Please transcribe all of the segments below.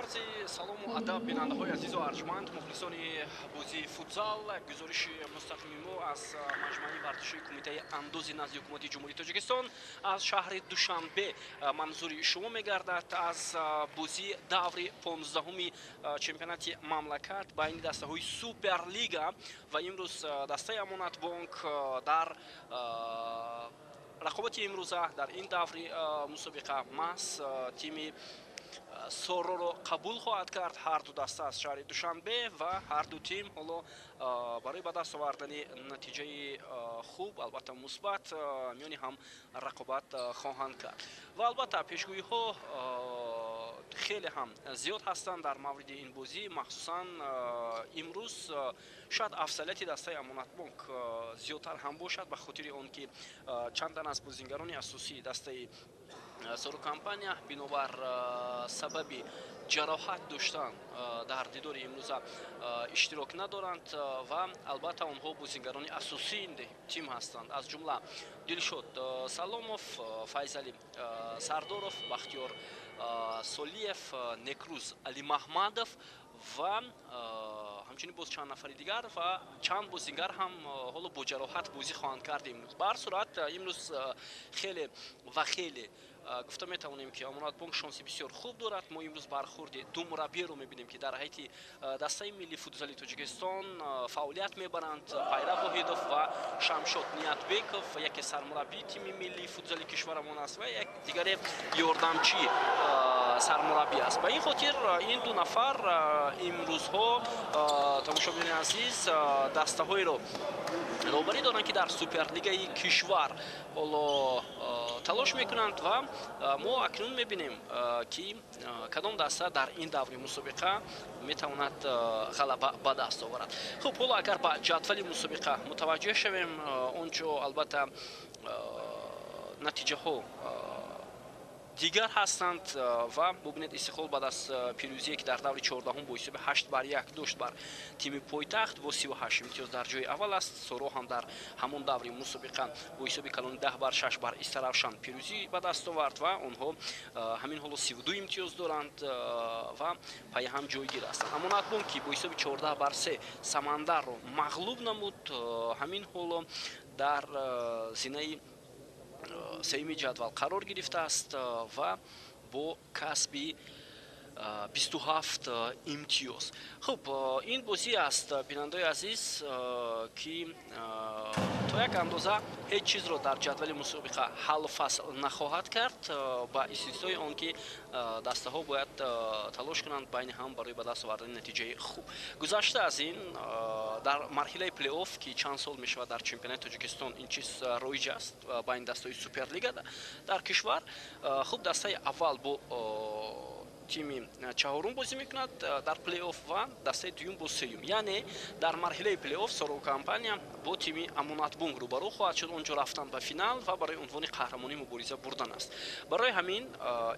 Арзи салому адаб, бинандаҳои азизу арҷманд, мухлисони бозии футзал. Гузориши мустақими мо аз маҷмӯаи варзишии Кумитаи андози назди Ҳукумати Ҷумҳурии Тоҷикистон аз шаҳри Душанбе манзури шумо мегардад, аз бозии даври 15-уми чемпионати мамлакат байни дастаҳои Суперлига. Ва имрӯз дастаи Амонатбонк дар рақобати имрӯза дар ин даври мусобиқа маҳз тими Сороро қабул хоҳад кард. Ҳарду даста аз шаҳри Душанбе ва ҳарду тим ҳоло барои ба даст овардани натиҷаи хуб, албатта мусбат, миёни ҳам рақобат хоҳанд кард. Ва албатта пешгӯиҳо хеле ҳам зиёд ҳастанд дар мавриди ин бозӣ. Махсусан имрӯз шояд афзалияти дастаи Амонатбонк зиёдтар ҳам бошад, ба хотири он ки чанд тан аз бозингарони асосии дастаи Соро Компания бинобар сабаби ҷароҳат доштан дар дидори имрӯза иштирок надоранд. Ва албатта онҳо бозингарони асосии тим ҳастанд, аз ҷумла Дилшод Саломов, Файзалӣ Сардоров, Бахтиёр Солиев, Некрӯз Алимаҳмадов ва ҳамчунин боз чанд нафари дигар, ва чанд бозингар ҳам ҳоло бо ҷароҳат бозӣ хоҳанд кард имрӯз. Ба ҳар сурат, имрӯз хеле ва хеле гуфта метавонем, ки Амонатбонк шонси бисёр хуб дорад. Мо имрӯз бархурди ду мураббиеро мебинем, ки дар ҳайати дастаи миллии футзали Тоҷикистон фаъолият мебаранд: Пайрав Воҳидов ва Шамшод Ниятбеков. Яке сармураббии тими миллии футзали кишварамон аст ва як дигаре ёрдамчи сармураббӣ аст. Ба ин хотир ин ду нафар имрӯзҳо, тамошобинони азиз, дастаҳоеро роҳбарӣ доранд, ки дар Суперлигаи кишвар ҳоло талош мекунанд. Ва мо акнун мебинем, ки кадом даста дар ин даври мусобиқа метавонад ғалаба ба даст оварад. Хуб, ҳоло агар ба ҷадвали мусобиқа мутаваҷҷеҳ шавем, он ҷо албатта натиҷаҳо дигар ҳастанд. Ва бубинед, Истиқлол баъд аз пирӯзие, ки дар даври 14-ум бо ҳисоби 8-1 дошт бар тими Пойтахт, бо 38 имтиёз дар ҷои аввал аст. Соро ҳам дар ҳамон даври мусобиқа бо ҳисоби калони 10-6 бар Истаравшан пирӯзӣ ба даст овард ва онҳо ҳамин ҳоло 32 имтиёз доранд ва пайҳам ҷойгир ҳастанд. Амонатбонк, ки бо ҳисоби 14-3 Самандарро мағлуб намуд, ҳамин ҳоло дар зинаи сеюми ҷадвал қарор гирифтааст ва бо касби 27 имтиёз. Хуб, ин бозӣ аст, бинандаои азиз, ки то як андоза ҳеҷ чизро дар ҷадвали мусобиқа ҳаллу фасл нахоҳад кард, ба истиснои он ки дастаҳо бояд талош кунанд байни ҳам барои ба даст овардани натиҷаи хуб. Гузашта аз ин, дар марҳилаи плей-офф, ки чанд сол мешавад дар чемпионати Тоҷикистон ин чиз роиҷ аст байни дастаҳои Суперлига дар кишвар, хуб, дастаи аввал бо тими чаҳорум бозӣ мекунад дар плей-офф ва дастаи дуюм бо сеюм. Яъне дар марҳилаи плей-офф Соро Компания бо тими Амонатбонк рӯбарӯ хоҳад шуд. Он ҷо рафтан ба финал ва барои унвони қаҳрамонӣ мубориза бурдан аст. Барои ҳамин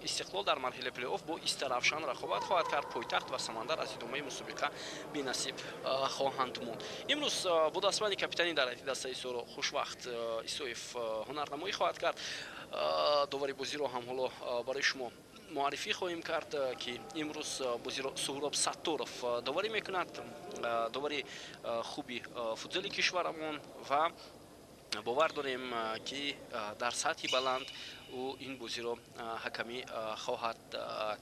Истиқлол дар марҳилаи плей-офф бо Истаравшан рақобат хоҳад кард. Пойтахт ва Самандар аз идомаи мусобиқа бенасиб хоҳанд монд. Имрӯз бо дастбанди капитани дар ҳайати дастаи Соро Хушвақт Исоев ҳунарнамоӣ хоҳад кард. Довари бозиро ҳам ҳоло барои шумо муаррифӣ хоҳем кард, ки имрӯз бозиро Суҳроб Сатторов доварӣ мекунад, довари хуби футзали кишварамон, ва бовар дорем, ки дар сатҳи баланд ӯ ин бозиро ҳакамӣ хоҳад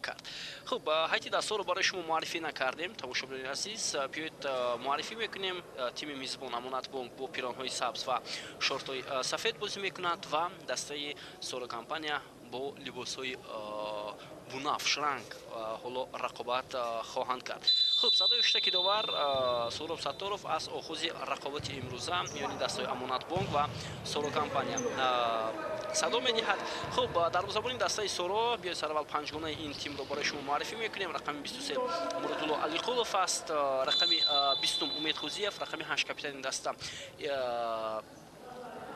кард. Хуб, ҳайати дастаҳоро барои шумо муаррифӣ накардем, тамошобинони азиз, биёед муаррифӣ мекунем. Тими мизбон Амонатбонк бо пиронҳои сабз ва шортҳои сафед бозӣ мекунад ва дастаи Соро Компания бо либосҳои бунафшранг ҳоло рақобат хоҳанд кард. Хуб, садои ҳуштаки довар Суҳроб Сатторов аз оғози рақобати имрӯза миёни дастаҳои Амонатбонк ва Соро Компания садо медиҳад. Хуб, дарвозабони дастаи Соро, биёед сараввал панҷгонаи ин тимро барои шумо муаррифӣ мекунем. Рақами 23 Муродулло Алиқулов аст, рақами 20-ум Умед Хузиев, рақами 8 капитани даста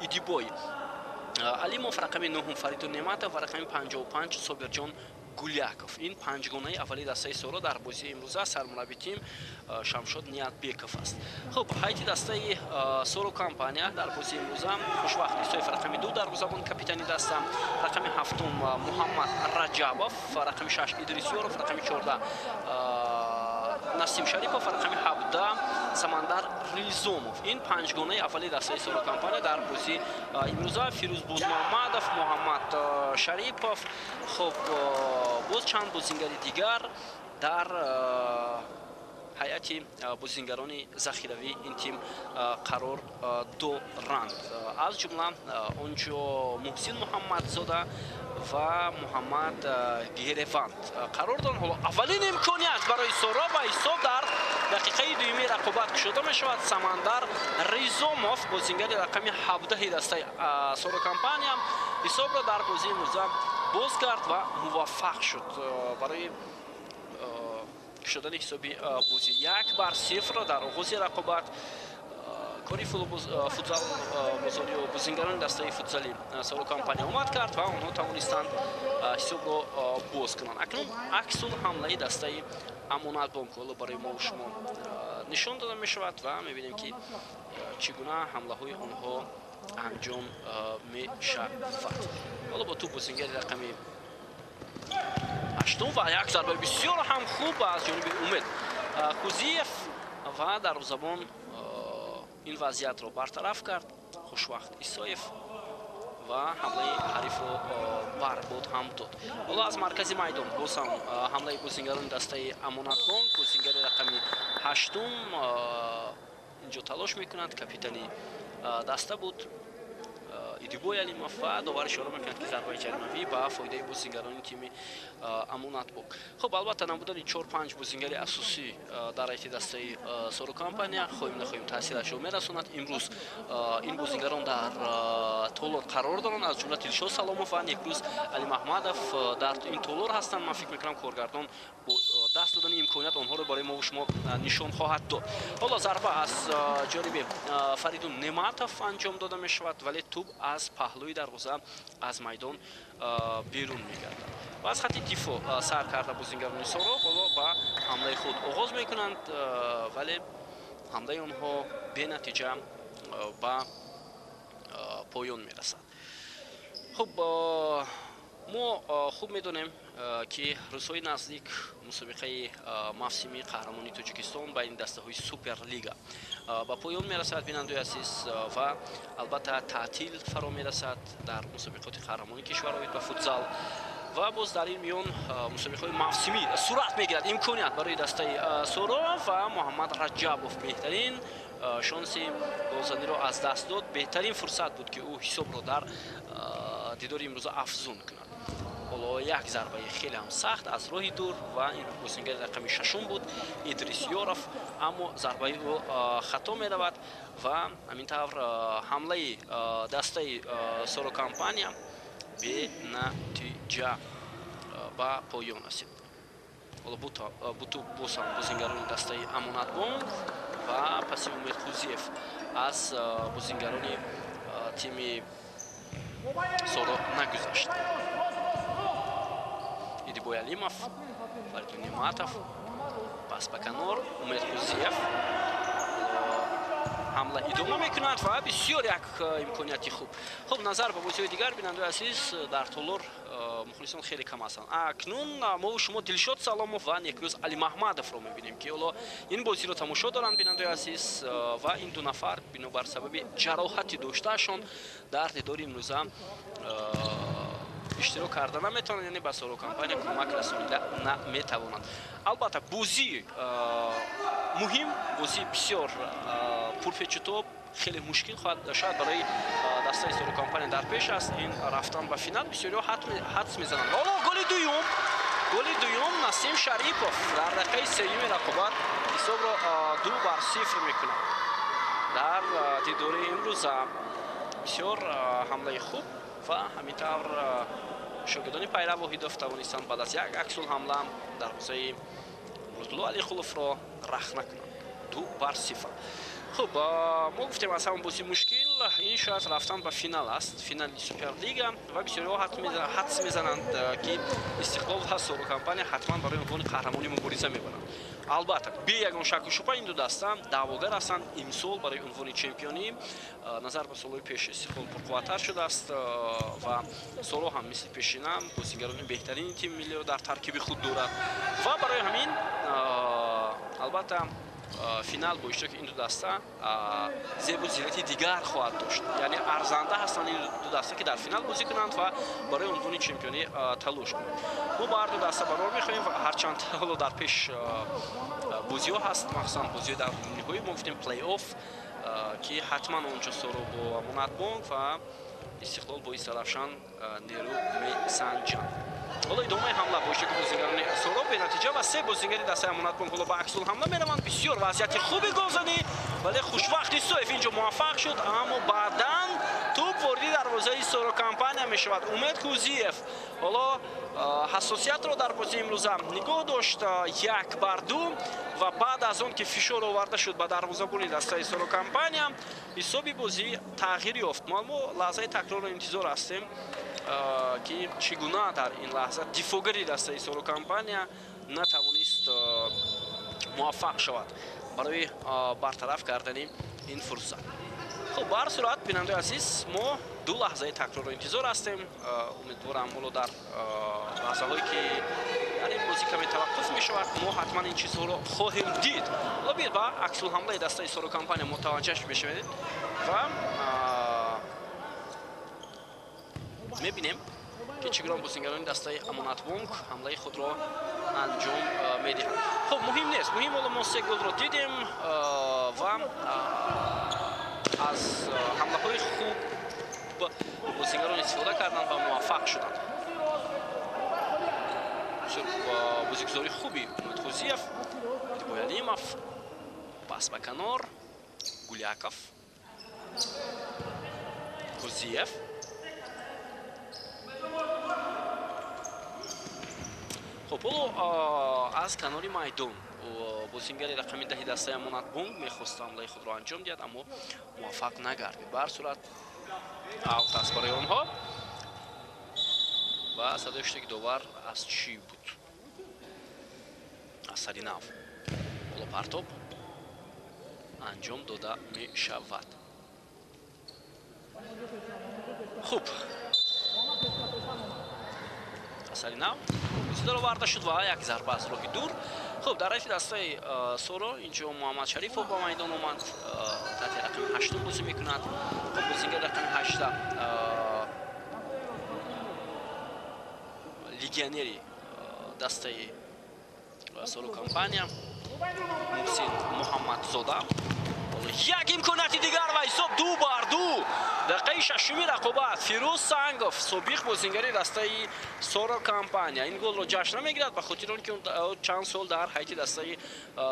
Идибой Алимов, рақами 9-ум Фаридун Неъматов ва рақами 55 Собирҷон Гуляков. Ин панҷгонаи аввали дастаи Соро дар бозии имрӯза. Сармурабби тим Шамшод Ниятбеков аст. Хуб, ҳайати дастаи Соро Компания дар бозии имрӯза: Хушвахт Исоев, рақами 2 дарвозабон, капитани даста, рақами 7 Муҳаммад Раҷабов, рақами 6 Идрис Ёров, рақами 14 Насим Шарипов, рақами 17 Самандар Ризомов. Ин панҷгонаи аввали дастаи Соро Компания дар бозии имрӯза. Фирӯз Бозмуҳаммадов, Муҳаммад Шарипов, хуб, боз чанд бозингари дигар дар ҳайати бозингарони захиравии ин тим қарор доранд, аз ҷумла он ҷо Муҳсин Муҳаммадзода ва Муҳаммад Гереванд қарор доранд. Ҳоло аввалин имконият барои Соро ва ҳисоб дар дақиқаи дуюми рақобат кушода мешавад. Самандар Ризомов, бозингари рақами 17 дастаи Соро Компания, ҳисобро дар бозии имрӯза боз кард ва муваффақ шуд барои кушодани ҳисоби бозӣ 1-0 дар оғози рақобат. Кори футзал бозон ё бозингарони дастаи футзали Соро Компания омад кард ва онҳо тавонистанд ҳисобро боз кунанд. Акнун аксул ҳамлаи дастаи Амонатбонк ҳоло барои мо шумо нишон дода мешавад ва мебинем, ки чӣ гуна ҳамлаҳои онҳо анҷом мешавад. Ҳоло бо тӯб бозингари рақами 8 ва як зарбаи бисёр ҳам хуб аз ҷониби Умед Хузиев ва дарвозабон ин вазъиятро бартараф кард, Хушвахт Исоев, ва ҳамлаи ҳарифро барбод ҳам дод. Ҳоло аз маркази майдон боз ҳам ҳамлаи бозингарони дастаи Амонатбонк. Бозингари рақами 8 инҷо талош мекунанд, капитани даста буд Идибой Алимов ва довар ишора мекунад, ки зарбаи ҷаримавӣ ба фоидаи бозингарони тими Амонатбонк. Хуб, албатта, набудани 4-5 бозингари асосӣ дар ҳайати дастаи Соро Компания хоҳем нахоҳем таъсирашро мерасонад. Имрӯз ин бозингарон дар толор қарор доранд, аз ҷумла Дилшод Саломов ва Некрӯз Алимаҳмадов дар ин толор ҳастанд. Ман фикр мекунам, коргардон бо даст додани имконият онҳоро барои мо шумо нишон хоҳад дод. Ҳоло зарба аз ҷониби Фаридун Нематов анҷом дода мешавад, вале тӯб аз паҳлӯи дарвоза аз майдон берун мегардад ва аз хати дифоъ сар карда бозингарони Соро ҳоло ба ҳамлаи худ оғоз мекунанд, вале ҳамлаи онҳо бенатиҷа ба поён мерасад. Хуб, мо хуб медонем, ки рӯзҳои наздик мусобиқаи мавсимии қаҳрамонии Тоҷикистон байни дастаҳои Суперлига ба поён мерасад, бинандаои азиз, ва албатта таътил фаро мерасад дар мусобиқоти қаҳрамонии кишвар оид ба футзал ва боз дар ин миён мусобиқаҳои мавсимӣ сурат мегирад. Имконият барои дастаи Соро ва Муҳаммад Раҷабов беҳтарин шонси голзаниро аз даст дод. Беҳтарин фурсат буд, ки ӯ ҳисобро дар дидори имрӯза афзун кунад. Ҳоло як зарбаи хеле ҳам сахт аз роҳи дур ва ин бозингари рақами 6 буд, Идрис Ёров, аммо зарбаи ӯ хато меравад ва ҳамин тавр ҳамлаи дастаи Соро Компания бенатиҷа ба поён расид. Ҳоло буту боз ҳам бозингарони дастаи Амонатбонк ва паси Умед Хузиев аз бозингарони тими Соро нагузашт. Идибой Алимов, Фаридун Нематов, пас ба канор, Умед Хузиев. Ҳамла идома мекунад ва бисёр як имконияти хуб. Хуб, назар ба бозиҳои дигар, бинандаои азиз, дар толор мухлисон хеле кам ҳастанд. Акнун мову шумо Дилшод Саломов ва Некрӯз Алимаҳмадовро мебинем, ки ҳоло ин бозиро тамошо доранд, бинандаои азиз, ва ин ду нафар бинобар сабаби ҷароҳати доштаашон дар дидори имрӯза иштирок карда наметавонанд, яъне ба Соро Компания кӯмак расонида наметавонанд. Албатта, бозии муҳим, бозии бисёр пурпечутоб, хеле мушкил хоҳад шояд барои дастаи Соро Компания дар пеш аст. Ин рафтан ба финал бисёриҳо ҳадс мезананд. Ҳоло голи дуюм, голи дуюм, Насим Шарипов дар дақиқаи сеюми рақобат ҳисобро 2-0 мекунад дар дидори имрӯза. Бисёр ҳамлаи хуб ва ҳамин тавр шогирдони Пайрав Воҳидов тавонистанд баъд аз як аксул ҳамла дарвозаи Муродулло Алихуловро рахна кунанд, 2-0. Хуб, мо гуфтем, аз ҳамон бозии мушкил. Ин шояд рафтан ба финал аст, финали Суперлига, ва бисёриҳо ҳадс мезананд, ки Истиқлол ва Соро Компания ҳатман барои унвони қаҳрамонӣ мубориза мебаранд. Албатта, бе ягон шаку шубҳа ин ду даста даъвогар ҳастанд имсол барои унвони чемпионӣ. Назар ба солҳои пеш Истиқлол пурқувваттар шудааст ва Соро ҳам мисли пешина бозигарони беҳтарини тими миллиро дар таркиби худ дорад ва барои ҳамин албатта финал бо иштироки ин ду даста зебу зинати дигар хоҳад дошт. Яъне арзанда ҳастанд ин ду даста, ки дар финал бозӣ кунанд ва барои унвони чемпионӣ талош кунанд. Мо ба ҳар ду даста барор мехоҳем ва ҳарчанд ҳоло дар пеш бозиҳо ҳаст, махсусан бозиҳо дар ниҳоӣ, мо гуфтем плей-офф, ки ҳатман онҷо Соро бо Амонатбонк ва Истиқлол бо Истаравшан нерӯ месанҷанд. Ҳоло идомаи ҳамла бо иштироки бозигарони Соро бенатиҷа ва се бозигари дастаи Амонатбонк ҳоло ба аксулҳамла мераванд. Бисёр вазъияти хуби голзанӣ, вале хушвақт Исоев инҷо муваффақ шуд, аммо баъдан тӯб вориди дарвозаи Соро Компания мешавад. Умед Кузиев ҳоло ҳассосиятро дар бозии имрӯза нигоҳ дошт, 1-2, ва баъд аз он ки фишор оварда шуд ба дарвозабони дастаи Соро Компания, ҳисоби бозӣ тағйир ёфт. Мо лаҳзаи такрорро интизор ҳастем, ки чӣ гуна дар ин лаҳза дифоъгари дастаи Соро Компания натавонист муваффақ шавад барои бартараф кардани ин фурсат. Хуб, ба ҳар сурат, бинандаи азиз, мо ду лаҳзаи такрорро интизор ҳастем. Умедворам, ҳоло дар лаҳзаҳое ки дар ин бозӣ каме таваққуф мешавад, мо ҳатман ин чизҳоро хоҳем дид. Ҳоло биёед ба аксулҳамлаи дастаи Соро Компания мутаваҷҷеҳ мешавед ва мебинем, ки чӣ гуна бозигарони дастаи Амонатбонк ҳамлаи худро анҷом медиҳанд. Хуб, муҳим нест, муҳим ҳоло мо се голро дидем ва аз ҳамлаҳои хуб бозигарон истифода карданд ва муваффақ шуданд. Бисёр бозигузори хуби Умед Хузиев, Боялимов, пас ба канор, Гуляков, Хузиев. Хуб, ҳоло аз канори майдон бозингари рақами 10 дастаи Амонатбонк мехост ҳамлаи худро анҷом диҳад, аммо муваффақ нагардид. Ба ҳар сурат аут аст барои онҳо ва садои шудаги довар аз чӣ буд? Аз сари нав ҳоло партоб анҷом дода мешавад. Хуб, аз сари нав бозидар оварда шуд ва як зарба аз роҳи дур. Хуб, дар рафи дастаи Соро инҷо Муҳаммад Шарифов ба майдон омад, таҳти рақами 8 бозӣ мекунад. Хуб, бозигари рақами 8 легионери дастаи Соро Компания Муҳсин Муҳаммадзода. Як имконияти дигар ва ҳисоб 2-2. Дақиқаи шашуми рақобат. Фирӯз Сангов, собиқ бозингари дастаи Соро Компания, ин голро ҷашн намегирад ба хотири он ки чанд сол дар ҳайати дастаи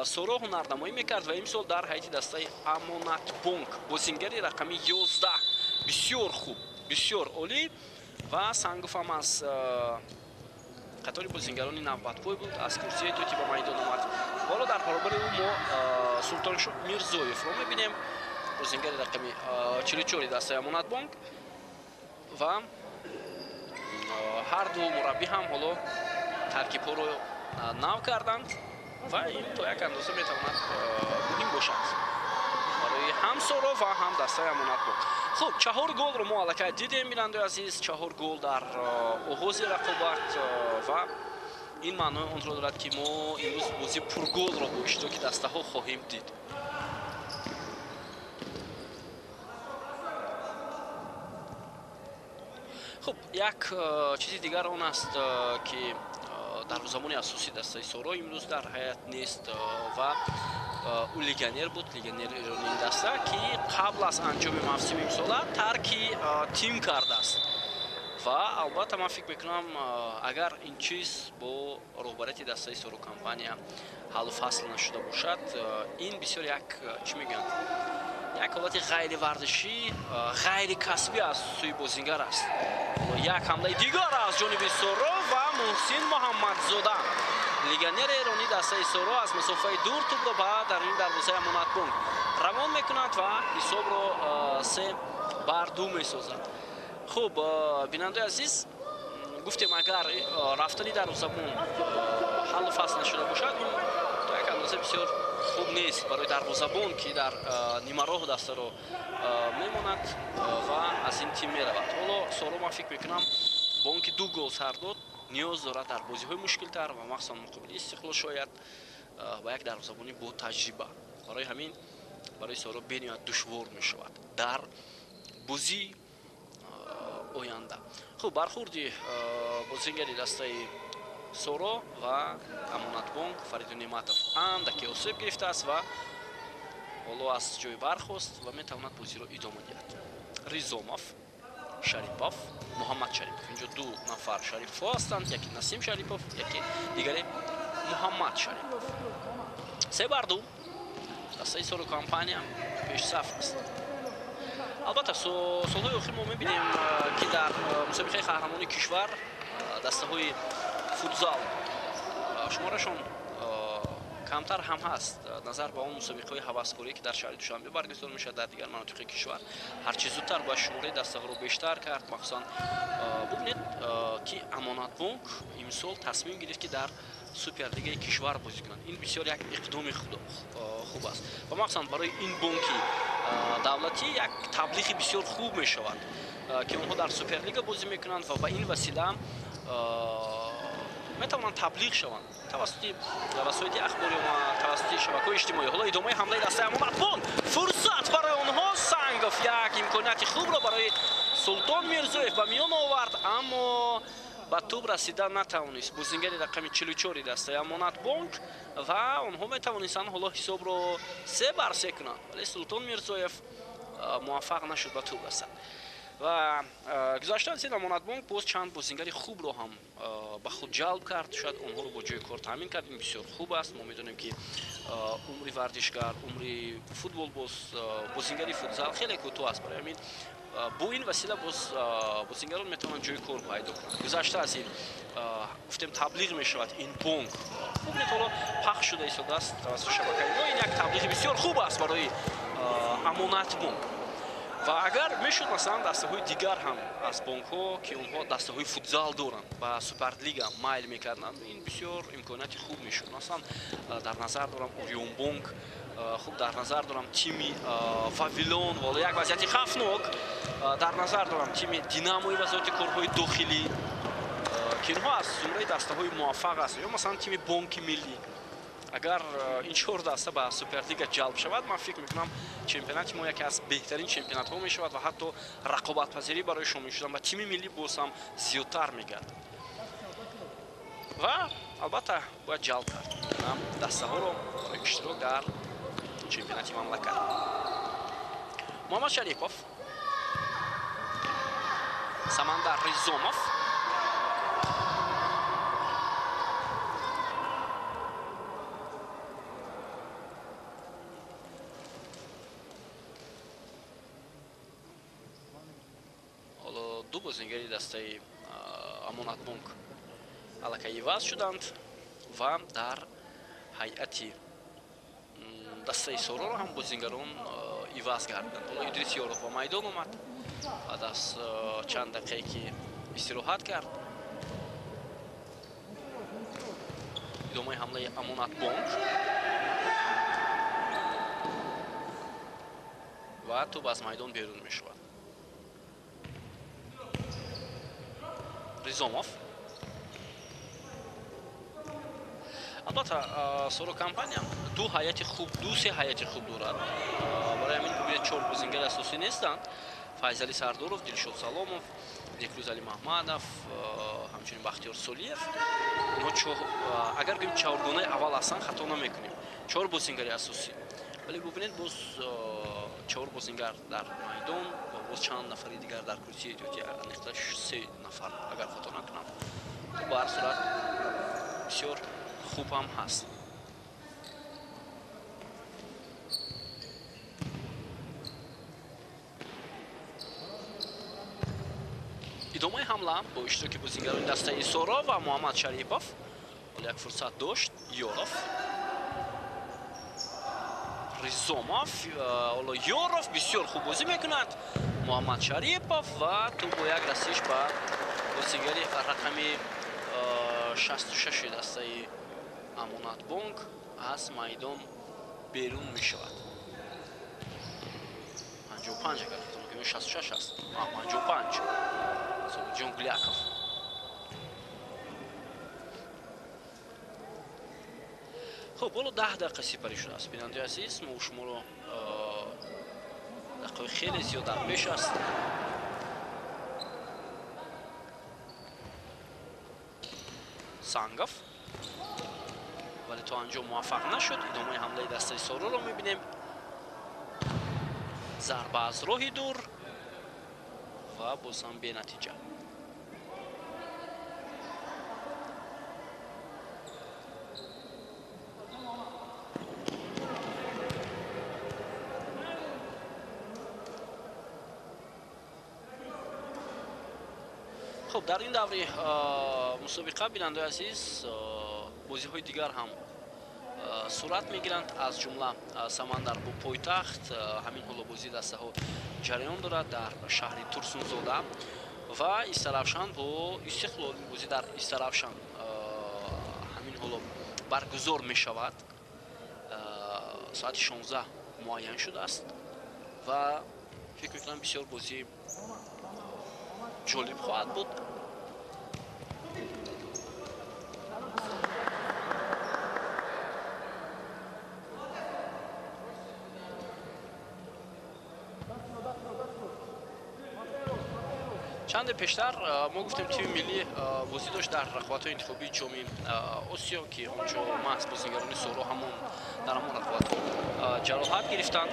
Соро ҳунарнамоӣ мекард ва имсол дар ҳайати дастаи Амонатбонк, бозингари рақами 11. Бисёр хуб, бисёр олӣ. Ва Сангов ҳам аз қатори бозингарони навбатпой буд, аз курсии тоти ба майдон омад. Ҳоло дар баробари ӯ мо Султоншоҳ Мирзоевро мебинем, бозингари рақами 44 дастаи Амонатбонк. Ва ҳар ду мураббӣ ҳам ҳоло таркибҳоро нав карданд ва ин то як андоза метавонад муҳим бошад барои ҳам Соро ва ҳам дастаи Амонатбонк. Хуб, 4 голро мо аллакай дидем, бинандаи азиз, 4 гол дар оғози рақобат ва ин маънои онро дорад, ки мо имрӯз бозии пурголро бо иштироки дастаҳо хоҳем дид. Хуб, як чизи дигар он аст, ки дарвозабони асосии дастаи Соро имрӯз дар ҳайат нест ва ӯ легионер буд, легионери ин даста, ки қабл аз анҷоми мавсими имсола тарки тим кардааст. Ва албатта ман фикр мекунам, агар ин чиз бо роҳбарияти дастаи Соро Компания ҳаллу фасл нашуда бошад, ин бисёр як, чӣ мегӯянд, як ҳолати ғайриварзишӣ, ғайрикасбӣ аз сӯи бозингар аст. Як ҳамлаи дигар аз ҷониби Соро ва Муҳсин Муҳаммадзода. Легионери эронӣ дастаи Соро аз масофаи дур тӯбро ба даруни дарвозаи Амонатбонк равон мекунад ва ҳисобро 3-2 месозад. Хуб, бинандаи азиз, гуфтем агар рафтани дарвозабон ҳаллу фасл нашуда бошад, ин то як андоза бисёр хуб нест барои дарвозабон, ки дар нимароҳ дастаро мемонад ва аз ин тим меравад. Ҳоло Соро, ман фикр мекунам, бо он ки 2 гол сар дод, ниёз дорад дар бозиҳои мушкилтар ва махсусан муқобили Истиқлол шояд ба як дарвозабони бо таҷриба. Барои ҳамин барои Соро бениҳоят душвор мешавад дар бозии оянда. Хуб, бархурди бозингари дастаи Соро ва Амонатбонк Фаридун Неъматов андаке осеб гирифтааст ва ҳоло аз ҷой бархост ва метавонад бозиро идома диҳад. Ризомов, Шарипов, Муҳаммад Шарипов. Инҷо 2 нафар Шарипов ҳастанд, яке Насим Шарипов, яке дигаре Муҳаммад Шарипов. 3-2 дастаи Соро компания пешсаф аст. Албатта, солҳои охир мо мебинем, ки дар мусобиқаи қаҳрамонии кишвар дастаҳои футзал шуморашон камтар ҳам ҳаст назар ба он мусобиқаҳои ҳаваскорӣ, ки дар шаҳри Душанбе баргузор мешавад, дар дигар манотиқи кишвар. Ҳарчи зудтар бояд шумораи дастаҳоро бештар кард. Махсусан бубинед, ки Амонатбонк имсол тасмим гирифт, ки дар суперлигаи кишвар бозӣ кунанд. Ин бисёр як иқдоми хуб аст ва махсусан барои ин бонки давлатӣ як таблиғи бисёр хуб мешавад, ки онҳо дар суперлига бозӣ мекунанд ва ба ин васила метавонанд таблиғ шаванд тавассути васоити ахбори ва тавассути шабакаҳои иҷтимоӣ. Ҳоло идомаи ҳамлаи дастаи Амонатбонк, фурсат барои онҳо. Сангов як имконияти хубро барои Султон Мирзоев ба миён овард, аммо ба тӯб расида натавонист бозингари рақами 44 дастаи Амонатбонк ва онҳо метавонистанд ҳоло ҳисобро 3-3 кунанд, вале Султон Мирзоев муваффақ нашуд ба тӯб расад. Ва гузашта аз ин Амонатбонк боз чанд бозингари хубро ҳам ба худ ҷалб кард, шояд онҳоро бо ҷои кор таъмин кард. Ин бисёр хуб аст. Мо медонем, ки умри варзишгар, умри футболбоз, бозингари футзал хеле кӯтоҳ аст. Барои ҳамин бо ин васила боз бозингарон метавонанд ҷои кор пайдо кунанд. Гузашта аз ин гуфтем таблиғ мешавад ин бонк. Бубинед, ҳоло пахш шуда истодааст тавассути шабакаи мо. Ин як таблиғи бисёр хуб аст барои Амонатбонк. Ва агар мешуд, масалан, дастаҳои дигар ҳам аз бонкҳо, ки онҳо дастаҳои футзал доранд, ба суперлига майл мекарданд, ин бисёр имконияти хуб мешуд. Масалан, дар назар дорам Орионбонк, хуб дар назар дорам тими Вавилон, вале як вазъияти хавфнок, дар назар дорам тими Динамои вазорати корҳои дохилӣ, ки инҳо аз зумраи дастаҳои муваффақ ҳастанд, ё масалан тими Бонки Миллӣ. Агар ин 4 даста ба суперлига ҷалб шавад, ман фикр мекунам чемпионати мо яке аз беҳтарин чемпионатҳо мешавад ва ҳатто рақобатпазирӣ барои шомил шудан ба тими миллӣ боз ҳам зиёдтар мегардад. Ва албатта бояд ҷалб кард дастаҳоро барои иштирок дар чемпионати мамлакат. Муҳаммад Шарипов, Самандар Ризомов, ду бозингари дастаи Амонатбонк аллакай иваз шуданд ва дар ҳайати дастаи Сороро ҳам бозингарон иваз гардиданд. Ҳоло Идрис Ёров ба майдон омад баъд аз чанд дақиқае, ки истироҳат кард. Идомаи ҳамлаи Амонатбонк ва тӯб аз майдон берун мешавад. Ризомов. Албатта, Соро компания ду ҳайати хуб, 2-3 ҳайати хуб дорад. Барои ҳамин бубинед, 4 бозингари асосӣ нестанд. Файзали Сардоров, Дилшод Саломов, Бекрӯзали Маҳмадов, ҳамчунин Бахтиёр Солиев. Инҳо агар гӯем чаҳоргонаи аввал ҳастанд, хато намекунем. 4 бозингари асосӣ. Вале бубинед, боз 4 бозингар дар майдон ва боз чанд нафари дигар дар курсии эҳтиётӣ, аниқтар 3 нафар, агар хато накунам. Ба ҳар сурат бисёр хуб ҳам ҳаст. Идомаи ҳамла бо иштироки бозингарони дастаи Соро ва Муҳаммад Шарипов. Як фурсат дошт Ёров, Ризомов. Ҳоло Ёров бисёр хуб бозӣ мекунад. Муҳаммад Шарипов ва тӯб бо як расиш ба бозигари рақами 66 дастаи Амонатбонк аз майдон берун мешавад. 55 агар хато накунам, 66 аст. 55. Собирҷон Гуляков. Хуб, ҳоло 10 дақиқа сипарӣ шудааст. Бинандаи азиз, мо шуморо дақиқаҳои хеле зиёд дар пеш аст. Сангов, вале то анҷом муваффақ нашуд. Идомаи ҳамлаи дастаи Сороро мебинем. Зарба аз роҳи дур ва боз ҳам бенатиҷа. Хуб, дар ин даври мусобиқа, бинандаи азиз, бозиҳои дигар ҳам сурат мегиранд, аз ҷумла Самандар бо пойтахт. Ҳамин ҳоло бозии дастаҳо ҷараён дорад дар шаҳри Турсунзода ва Истаравшан бо Истиқлол. Бозӣ дар Истаравшан ҳамин ҳоло баргузор мешавад. Соати 16 муайян шудааст ва фикр мекунам бисёр бозӣ ҷолиб хоҳад буд. Чанде пештар мо гуфтем, тими миллӣ бозӣ дошт дар рақобатҳои интихобии ҷоми Осиё, ки онҷо маҳз бозигарони Соро ҳамон дар ҳамон рақобатҳо ҷароҳат гирифтанд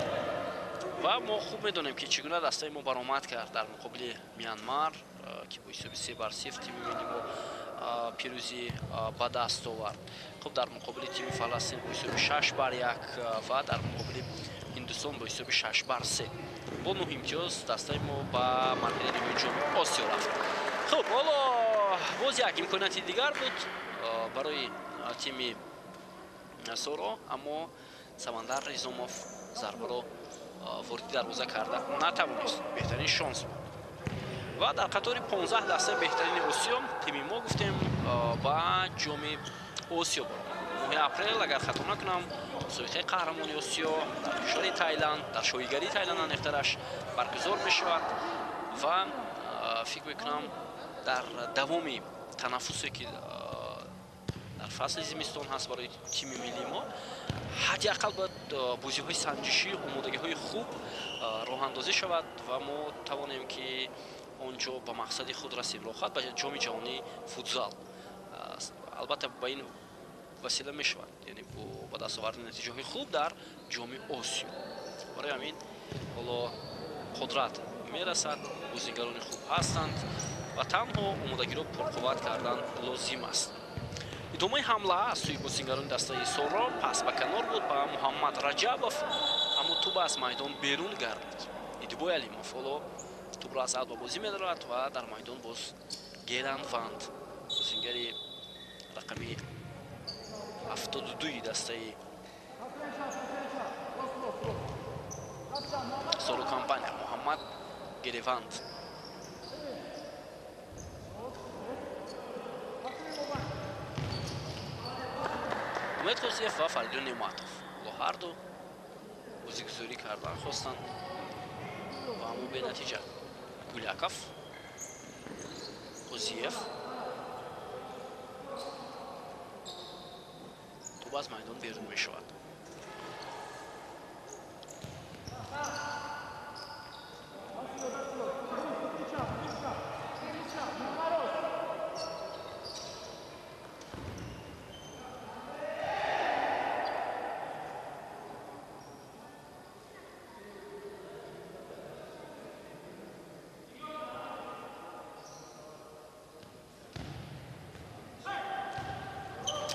ва мо хуб медонем, ки чӣ гуна дастаи мо баромад кард дар муқобили Мянмар, ки бо ҳисоби 3-0 тими милли мо пирӯзӣ ба даст овард. Хуб, дар муқобили тими Фаластин бо ҳисоби 6-1 ва дар муқобили Ҳиндустон бо ҳисоби 6-3 бо 9 имтиёз дастаи мо ба марҳилаи ниҳоии ҷоми Осиё рафт. Хуб, ҳоло боз як имконияти дигар буд барои тими Соро, аммо Самандар Ризомов зарбаро вориди дарвоза карда натавонист. Беҳтарин шонс буд. Ва дар қатори 15 дастаи беҳтарини Осиё тими мо, гуфтем, ба ҷоми Осиё баромад. Моҳи апрел, агар хато накунам, мусобиқаи қаҳрамони Осиё дар кишвари Тайланд, дар шоҳигарии Тайланд аниқтараш баргузор мешавад ва фикр мекунам дар давоми танаффусе, ки дар фасли зимистон ҳаст барои тими миллии мо, ҳадди ақал бояд бозиҳои санҷишӣ, омодагиҳои хуб роҳандозӣ шавад ва мо тавонем, ки он ҷо ба мақсади худ расем, роҳат ба ҷоми ҷаҳонии футзал. Албатта, ба ин васила мешавад, яъне бо ба даст овардани натиҷаҳои хуб дар ҷоми Осиё. Барои ҳамин ҳоло қудрат мерасад, бозигарони хуб ҳастанд ва танҳо омодагиро пурқувват кардан лозим аст. Идомаи ҳамла аз сӯи бозигарони дастаи Соро, пас ба канор буд ба Муҳаммад Раҷабов, аммо тӯб аз майдон берун гардид. Идибой Алимов ҳоло тӯбро аз ад ба бозӣ медорад ва дар майдон боз Геранванд, бозигари рақами 72 дастаи Соро компания, Муҳаммад Гереванд. Умед Қозиев ва Фаридун Неъматов ҳоло ҳарду бозигузорӣ кардан хостанд ва аммо бенатиҷа. Гуляков, Қозиев, тӯб аз майдон берун мешавад.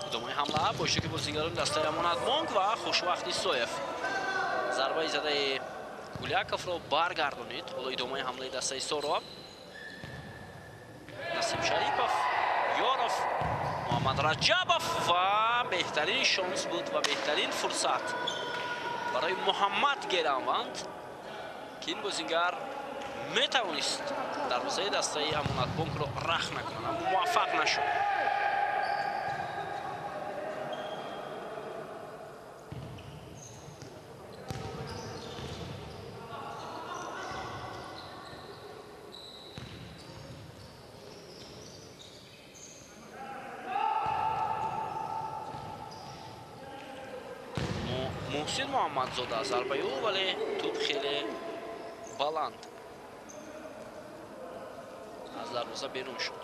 Идомаи ҳамла бо иштироки бозигарони дастаи Амонатбонк ва Хушвахт Исоев зарбаи задаи Гуляковро баргардонид. Ҳоло идомаи ҳамлаи дастаи Соро. Насим Шарипов, Ёров, Муҳаммад Муҳаммад Раҷабов ва беҳтарин шонс буд ва беҳтарин фурсат барои Муҳаммад Геранванд, ки ин бозингар метавонист дарвозаи дастаи Амонатбонкро рахт накунад, аммо муваффақ нашуд. Муҳсин Муҳаммадзода зарбаи ӯ, вале тӯп хеле баланд аз дарвоза берун шуд.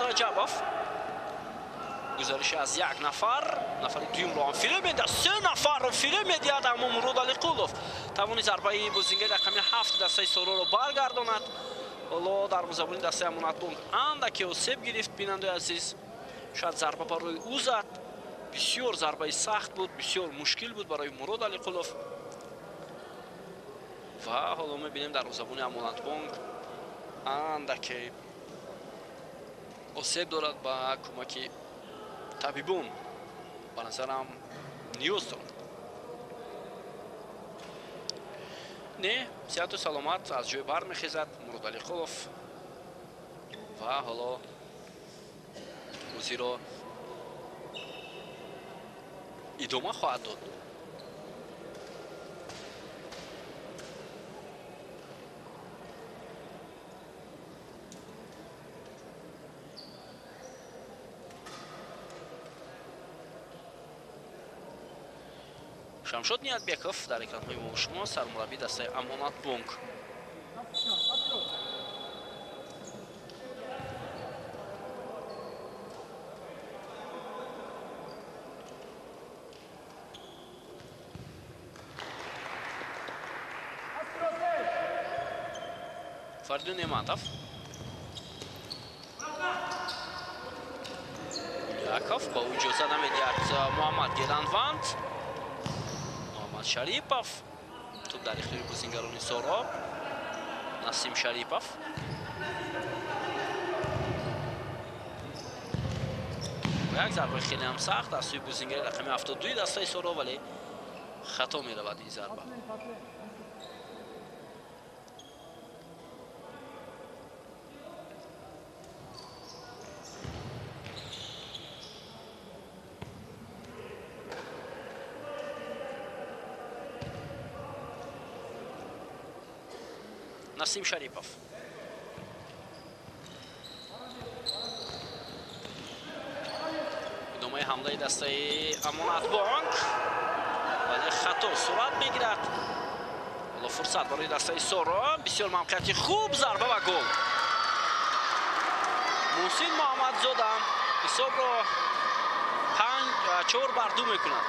Раҷабов гузариши аз як нафар, нафари дуюмро ҳам фиреб медиҳад, се нафарро фиреб медиҳад, аммо Мурод Алиқулов тавони зарбаи бозингари рақами 7 дастаи Сороро баргардонад. Ҳоло дарвозабони дастаи Амонатбонк андаке осеб гирифт, бинандаи азиз. Шояд зарба барои ӯ зад. Бисёр зарбаи сахт буд, бисёр мушкил буд барои Мурод Алиқулов. Ва ҳоло мебинем дарвозабони Амонатбонк андаке осеб дорад, ба кӯмаки табибон ба назарам ниёз дорад. Не, сиҳату саломат аз ҷой бармехезад Мурод Алиқулов ва ҳоло бозиро идома хоҳад дод. Шамшод Ниятбеков дар экранҳои мо шумо, сармураббии дастаи Амонатбонк. Фаридун Неъматов. Гуляков ба ӯ иҷоза намедиҳад Муҳаммад Геранванд. Шарипов, туп дар ихтиёри бозингарони Соро. Насим Шарипов. Як зарбаи хеле ҳам сахт аз сӯи бозингари рақами 72 дастаи Соро, вале хато меравад ин зарба. Насим Шарипов. Идомаи ҳамлаи дастаи Амонатбонк, вале хато сурат мегирад. Ҳоло фурсат барои дастаи Соро, бисёр мавқеияти хуб, зарба ва гол. Муҳсин Муҳаммадзода ҳисобро 4-2 мекунад.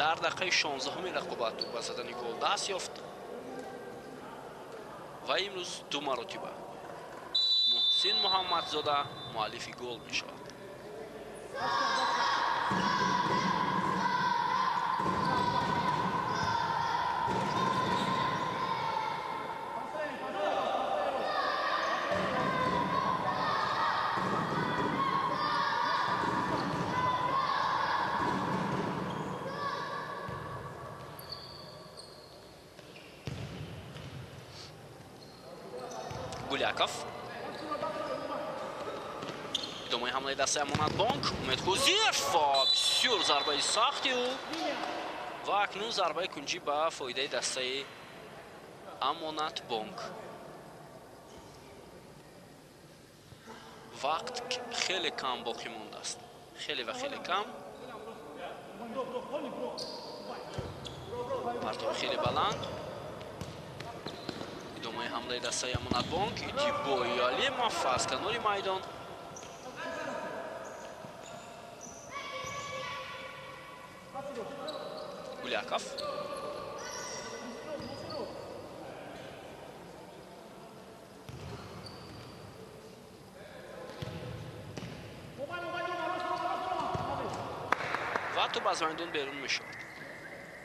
Дар дақиқаи 16-уми рақобат ӯ ба задани гол даст ёфт ва имрӯз ду маротиба Муҳсин Муҳаммадзода муаллифи гол мешавад. Гуляков. Идомаи ҳамлаи дастаи Амонатбонк. Умед Қӯзиев ва бисёр зарбаи сахти ӯ ва акнун зарбаи кунҷӣ ба фоидаи дастаи Амонатбонк. Вақт хеле кам боқӣ мондааст. Хеле ва хеле кам. Партови хеле баланд. Идомаи ҳамлаи дастаи Амонатбонк. Идибои Алимов аз канори майдон. Гуляков. Ва тӯб аз майдон берун мешавад.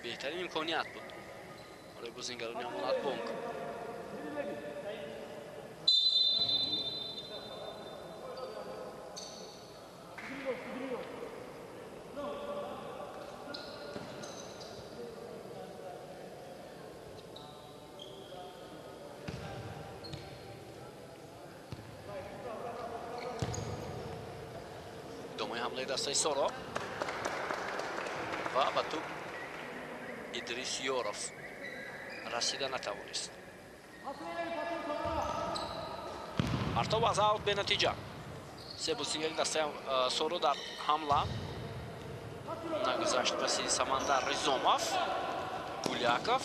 Беҳтарин имконият буд барои бозингарони Амонатбонк. Идомаи ҳамлаи дастаи Соро ва ба тӯб Идрис Ёров расида натавонист. Партов аз аут бенатиҷа. Се бозингари дастаи Соро дар ҳамла. Нагузашт паси Самандар Ризомов. Гуляков.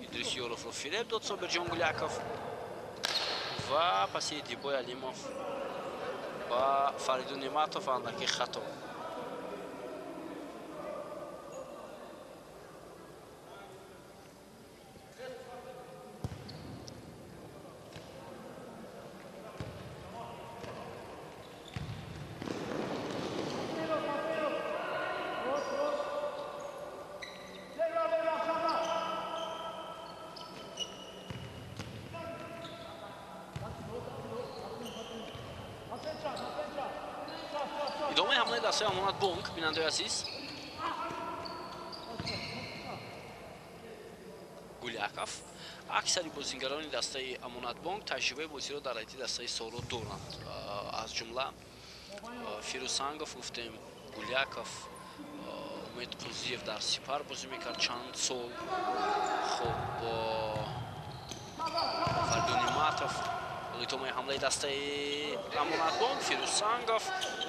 Идрис Ёровро фиреб дод Собирҷон Гуляков. Ва паси Идибой Алимов ба Фаридун Неъматов андаки хато. Идомаи ҳамлаи дастаи Амонатбонк, бинандаи азиз. Гуляков. Аксари бозингарони дастаи Амонатбонк таҷрибаи бозиро дар ҳайати дастаи Соро доранд. Аз ҷумла Фирӯзсангов гуфтем, Гуляков, Умед Қузиев дар Сипар бозӣ мекард чанд сол. Хуб, Фаридун Неъматов. Идомаи ҳамлаи дастаи Амонатбонк, Фирӯзсангов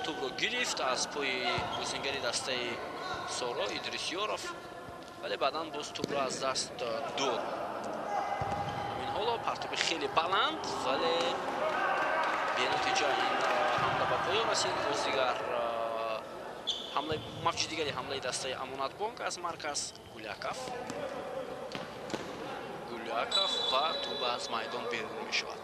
тӯбро гирифт аз пои бозингари дастаи Соро Идрис Ёров, вале баъдан боз тӯбро аз даст дод. Ҳамин ҳоло партоби хеле баланд, вале бенатиҷа ин ҳамла ба поён расид. Боз дигар ҳамлаи мавҷи дигари ҳамлаи дастаи Амонатбонк аз марказ. Гуляков. Гуляков ва тӯб аз майдон берун мешавад.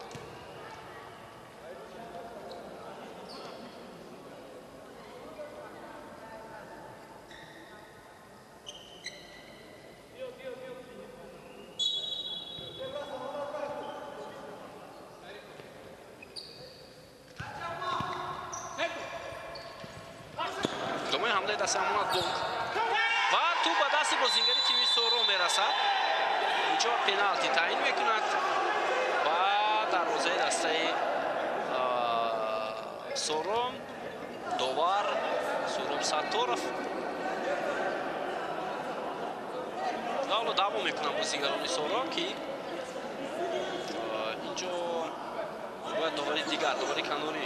Идомаи ҳамлаи дастаи Амонатбонк ва тӯб ба дасти бозингари тими Соро мерасад. Инҷо пеналти таъин мекунад ба дарвозаи дастаи Соро довар Суроб Сатторов. Ва ҳоло даъво мекунанд бозингарони Соро, ки инҷо бояд довари дигар, довари канорӣ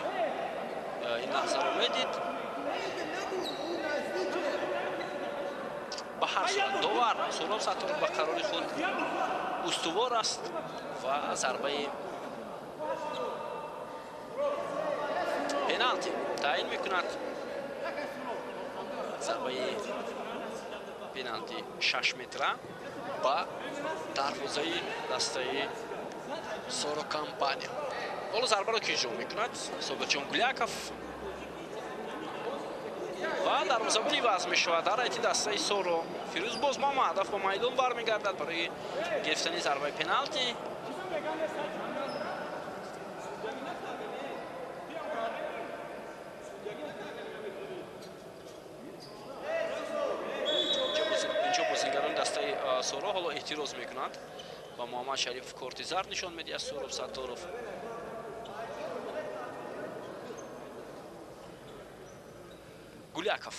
ин лаҳзаро медид. Ба ҳар сурат довар Суроб Сатторов ба қарори худ устувор аст ва зарбаи пеналти таъин мекунад. Зарбаи пеналти 6 метра ба дарвозаи дастаи Соро компания. Ҳоло зарбаро ки иҷро мекунад? Собирҷон Гуляков. Ва дарвозабон иваз мешавад дар ҳайати дастаи Соро. Фирӯз Бозмамадов ба майдон бармегардад барои гирифтани зарбаи пеналти. Инҷо бозингарони дастаи Соро ҳоло эътироз мекунанд ва Муҳаммад Шарипов корти зард нишон медиҳад Суроб Сатторов. Гуляков.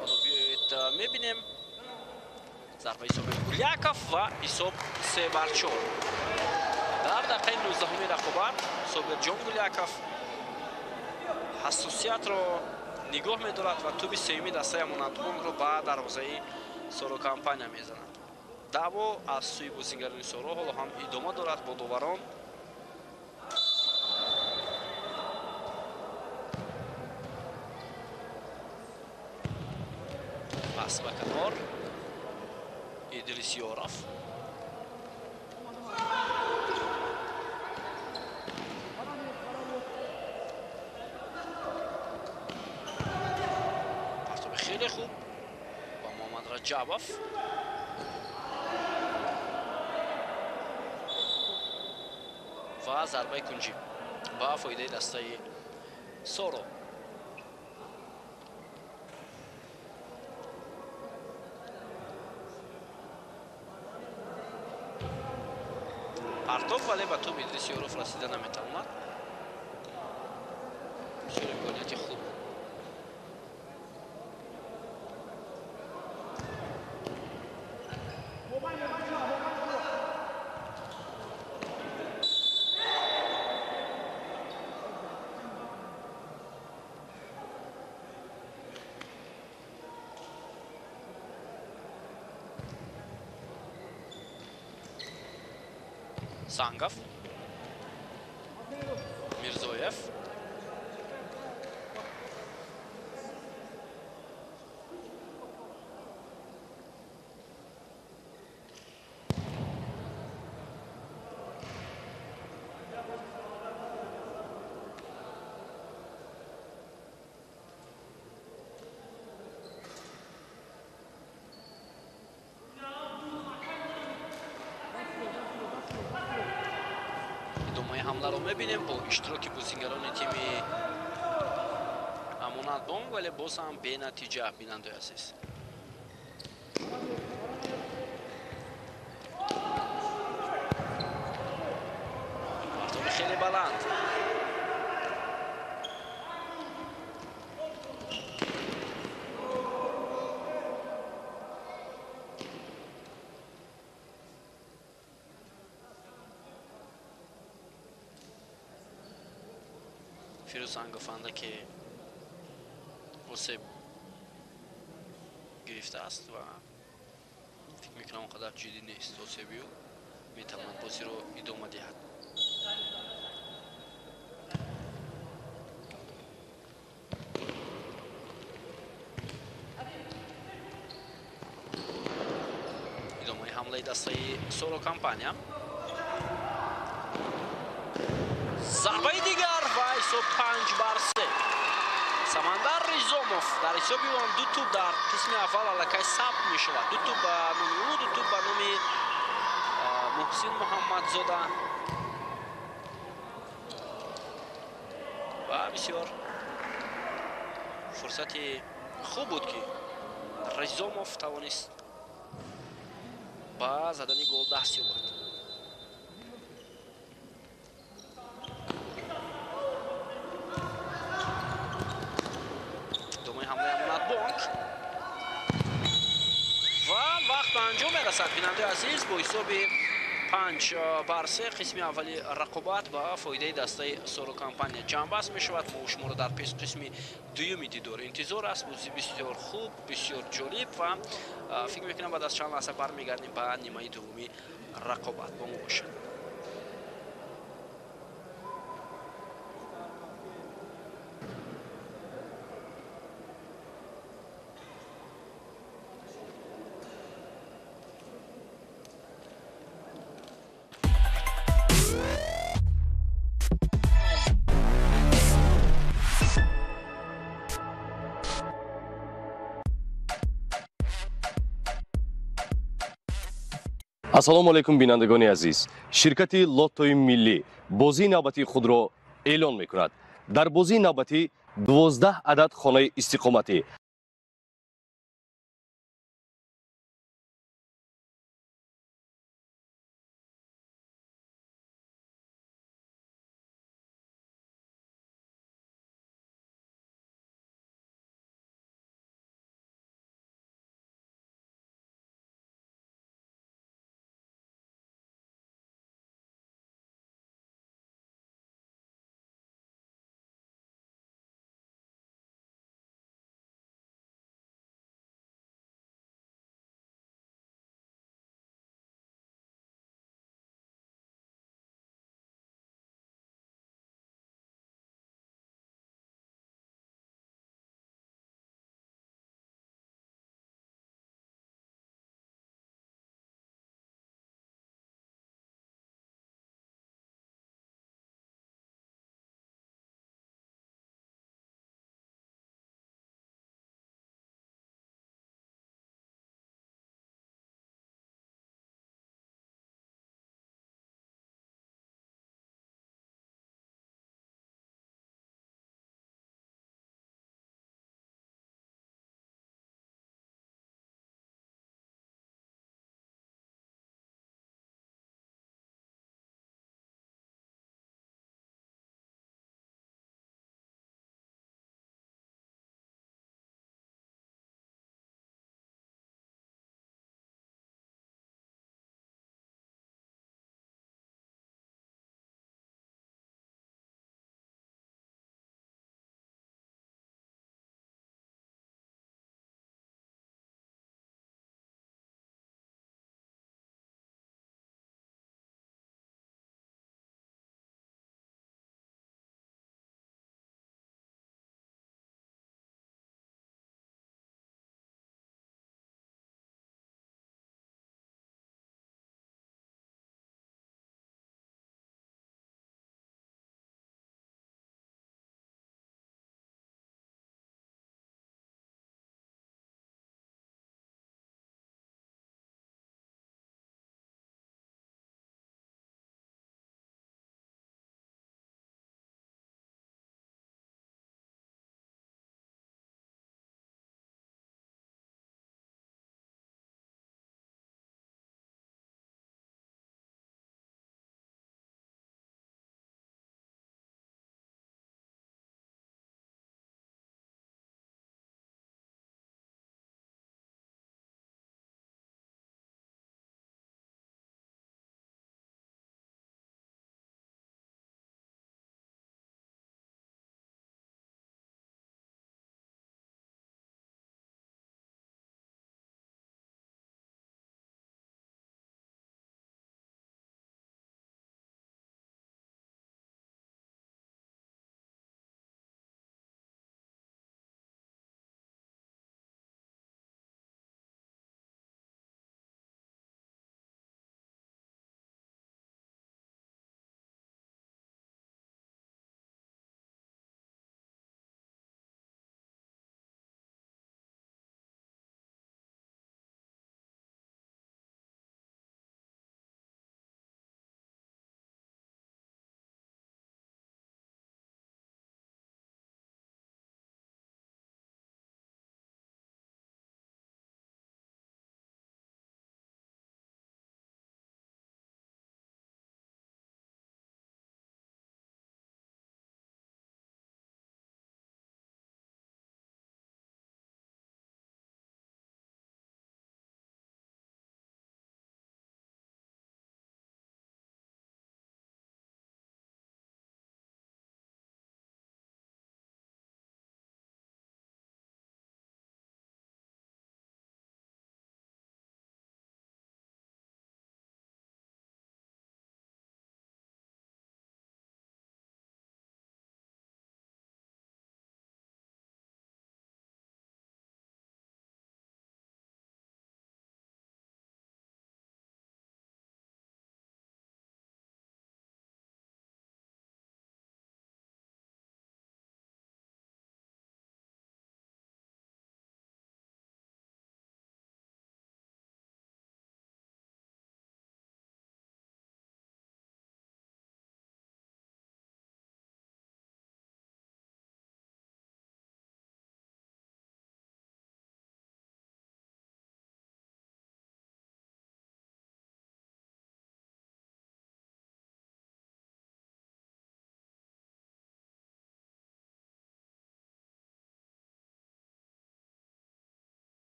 Ҳоло биёед мебинем зарбаи ҳисоби Гуляков ва ҳисоб 3-4. Дар дақиқаи 19-уми рақобат Собирҷон Гуляков ҳассосиятро Нигоҳ медорад ва тӯби сеюми дастаи Амонатбонкро ба дарвозаи Соро Компания мезанад. Даъво аз сӯи бозигарони Соро ҳоло ҳам идома дорад бо доварон. Пас ба канор Идрис Ёров. Партоби хеле хуб ба Муҳаммад Раҷабов. Ва зарбаи кунҷӣ ба фоидаи дастаи Соро. Партоб, вале ба тӯб Идрис Ёров расида наметавонад. Бисёр имконияти хуб. Сангов, Мирзоев, ҳамларо мебинем бо иштироки бозигарони тими Амонатбонк, вале боз ҳам бенатиҷа, бинандаи азиз. Партоби хеле баланд. Фирӯз Сангов андаке осеб гирифтааст ва фикр мекунам он қадар ҷиддӣ нест осеби ӯ, метавонад бозиро идома диҳад. Идомаи ҳамлаи дастаи Соро Компания. Зарбаи дигар ва ҳисоб 5-3. Самандар Ризомов дар ҳисоби он ду тӯб дар қисми аввал аллакай сабт мешавад. Ду тӯб ба номи ӯ, ду тӯб ба номи Муҳсин Муҳаммадзода. Ва бисёр фурсати хуб буд, ки Ризомов тавонист ба задани гол даст ёбад. Амонатбонк ва вақт ба анҷом мерасад. Бинандаи азиз, бо ҳисоби 5-3 қисми аввали рақобат ба фоидаи дастаи Соро Компания ҷамъбаст мешавад. Мо шуморо дар пеш қисми дуюми дидор интизор аст. Бозӣ бисёр хуб, бисёр ҷолиб ва фикр мекунам баъд аз чанд лаҳза бармегардем ба нимаи дуввуми рақобат. Бо мо бошед. Ассалому алайкум, бинандагони азиз. Ширкати Лоттои миллӣ бозии навбатии худро эълон мекунад. Дар бозии навбатӣ 12 адад хонаи истиқоматӣ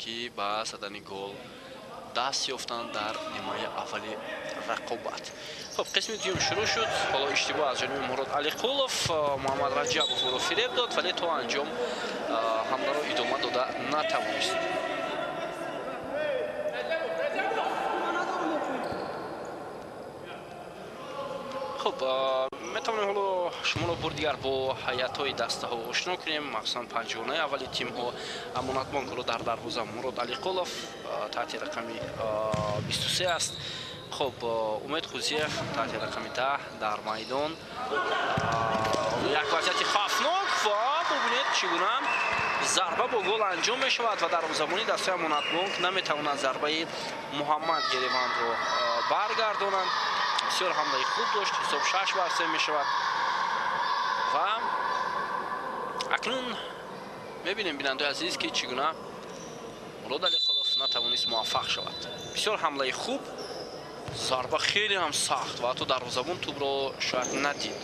ки ба задани гол даст ёфтанд дар нимаи аввали рақобат. Хуб, қисми дуюм шурӯъ шуд. Ҳоло иштибоҳ аз ҷониби Мурод Алиқулов, Муҳаммад Раҷабов ӯро фиреб дод, вале то анҷом ҳамларо идома дода натавонист. Хуб, метавонем ҳоло шуморо бор дигар бо ҳайатҳои дастаҳо ошно кунем, махсусан панҷгонаи аввали тимҳо. Амонатбонк ҳоло дар дарвоза Мурод Алиқулов таҳти рақами 23 аст. Хуб, Умед Хузиев таҳти рақами 10 дар майдон. Як вазъияти хавфнок ва бубинед, чӣ гуна зарба бо гол анҷом мешавад ва дарвозабони дастаи Амонатбонк наметавонад зарбаи Муҳаммад Геревандро баргардонанд. Бисёр ҳамлаи хуб дошт, ҳисоб 6-3 мешавад. Ва акнун мебинем, бинандаи азиз, ки чӣ гуна Мурод Алиқулов натавонист муваффақ шавад. Бисёр ҳамлаи хуб, зарба хеле ҳам сахт ва ҳатто дарвозабон тӯбро шояд надид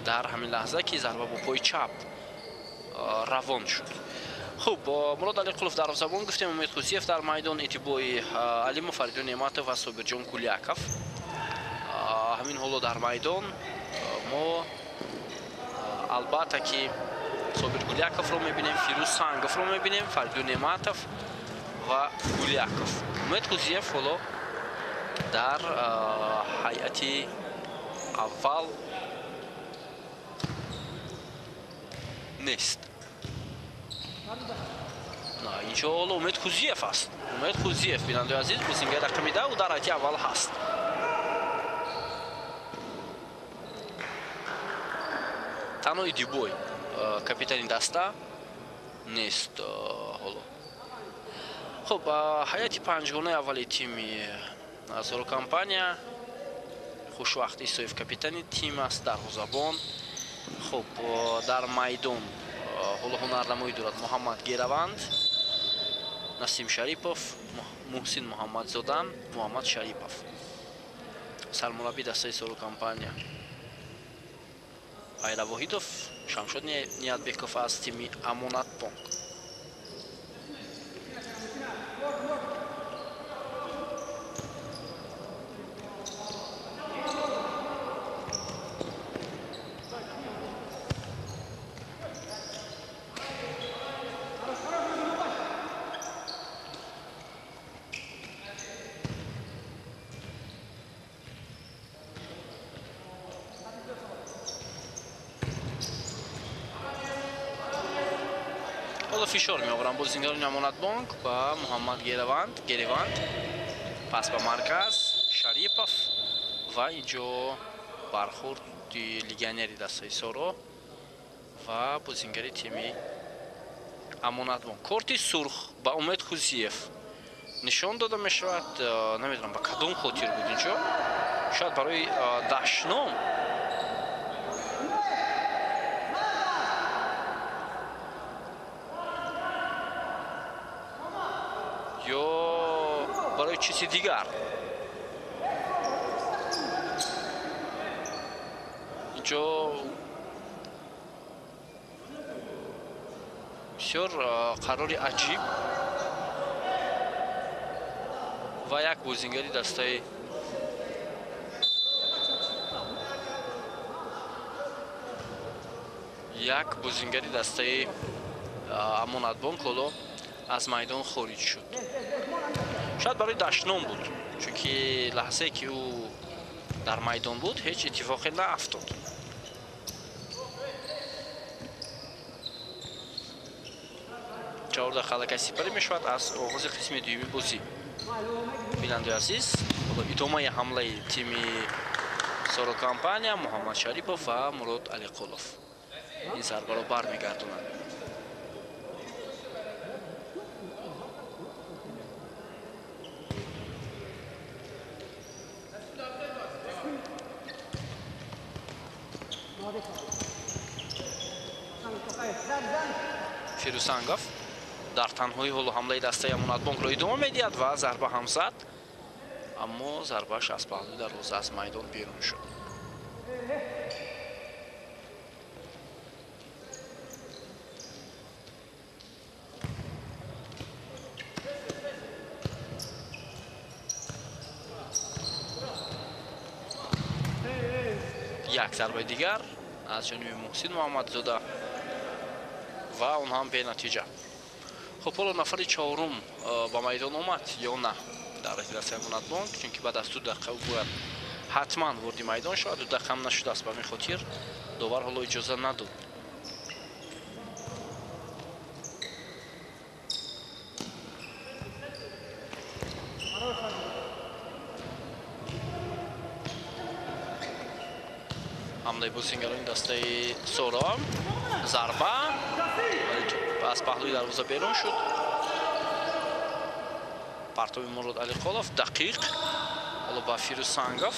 дар ҳамин лаҳза, ки зарба бо пои чап равон шуд. Хуб, Мурод Алиқулов дарвозабон гуфтем, Умед Хусиев дар майдон, Итибои Алимов, Фаридун Неъматов ва Собирҷон Гуляков. Ҳамин ҳоло дар майдон мо албатта ки Собир Гулyaковро мебинем, Фирӯз Санговро мебинем, Фаридун Неъматов ва Гуляков. Умед Хузиев ҳоло дар ҳайати аввал нест. Инҷо ҳоло Умед Хузиев аст. Умед Хузиев, бинандаи азиз, бозингари рақами 10, ӯ дар ҳайати аввал ҳаст. Танҳо Идибой, капитани даста, нест ҳоло. Хуб, ҳайати панҷгонаи аввали тими Соро компания, Хушвахт Исоев капитани тим аст, дарвозабон. Хуб, дар майдон ҳоло ҳунарнамоӣ дорад Муҳаммад Гераванд, Насим Шарипов, Муҳсин Муҳаммадзода, Муҳаммад Шарипов. Сармурабби дастаи Соро компания Пайра Воҳидов, Шамшод Ниятбеков аз тими Амонатбонк. Ҳоло фишор меоваранд бозингарони Амонатбонк ба Муҳаммад Гереванд, пас ба марказ Шарипов ва инҷо бархӯрди легионери дастаи Соро ва бозингари тими Амонатбонк. Корти сурх ба Умед Хузиев нишон дода мешавад. Намедонам ба кадом хотир буд инҷо, шояд барои дашном. Ё барои чизи дигар. Инҷо бисёр қарори аҷиб ва як бозингари дастаи Амонатбонк ҳоло аз майдон хориҷ шуд. Шояд барои дашном буд, чунки лаҳзае ки ӯ дар майдон буд, ҳеҷ иттифоқе наафтод. 4 дақиқа аллакай сипарӣ мешавад аз оғози қисми дуюми бозӣ. Бинандаи азиз, ҳоло идомаи ҳамлаи тими Соро компания, Муҳаммад Шарипов ва Мурод Алиқулов ин зарбаро бармегардонанд. Фирӯзсангов дар танҳои ҳоло ҳамлаи дастаи Амонатбонкро идома медиҳад ва зарба ҳам зад, аммо зарбааш аз паҳлӯи дарвоза аз майдон берун шуд. Як зарбаи дигар аз ҷониби Муҳсин Муҳаммадзода ва он ҳам бенатиҷа. Хуб, ҳоло нафари чорум ба майдон омад ё на дар дастаи Амонатбонк, чунки баъд аз 2 дақиқа ӯ бояд ҳатман вориди майдон шавад. 2 дақиқа ҳам нашудааст, ба ҳамин хотир довар ҳоло иҷоза надод. Ҳамлаи бозингарони дастаи Соро, зарба аз паҳлӯи дарвоза берун шуд. Партоби Мурод Алиқолов дақиқ, ҳоло ба Фирӯз Сангов.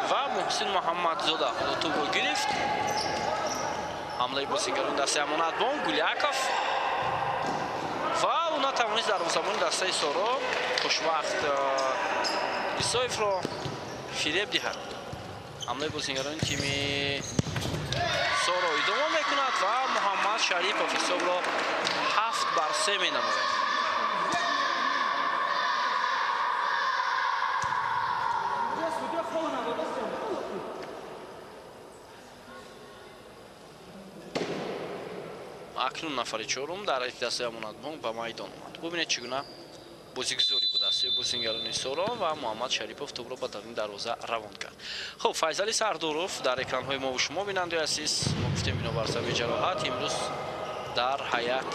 Ва Муҳсин Муҳаммадзода ҳоло тӯбро гирифт. Ҳамлаи бозингарони дастаи Амонатбонк, Гуляков ва ӯ натавонист дарвозабони дастаи Соро хушвақт Исоевро фиреб диҳад. Ҳамлаи бозингарони тими Соро идома мекунад ва Муҳаммад Шарипов ҳисобро 7-3 менамояд. Акнун нафари чорум дар дастаи Амонатбонк ба майдон омад. Бубинед, чӣ гуна бозигузорӣ буд аз сӯи бозингарони Соро ва Муҳаммад Шарипов тӯбро ба даруни дарвоза равон кард. Хуб, Файзали Сардоров дар экранҳои мову шумо, бинандаи азиз, мо гуфтем бинобар сабаби ҷароҳат имрӯз дар ҳайат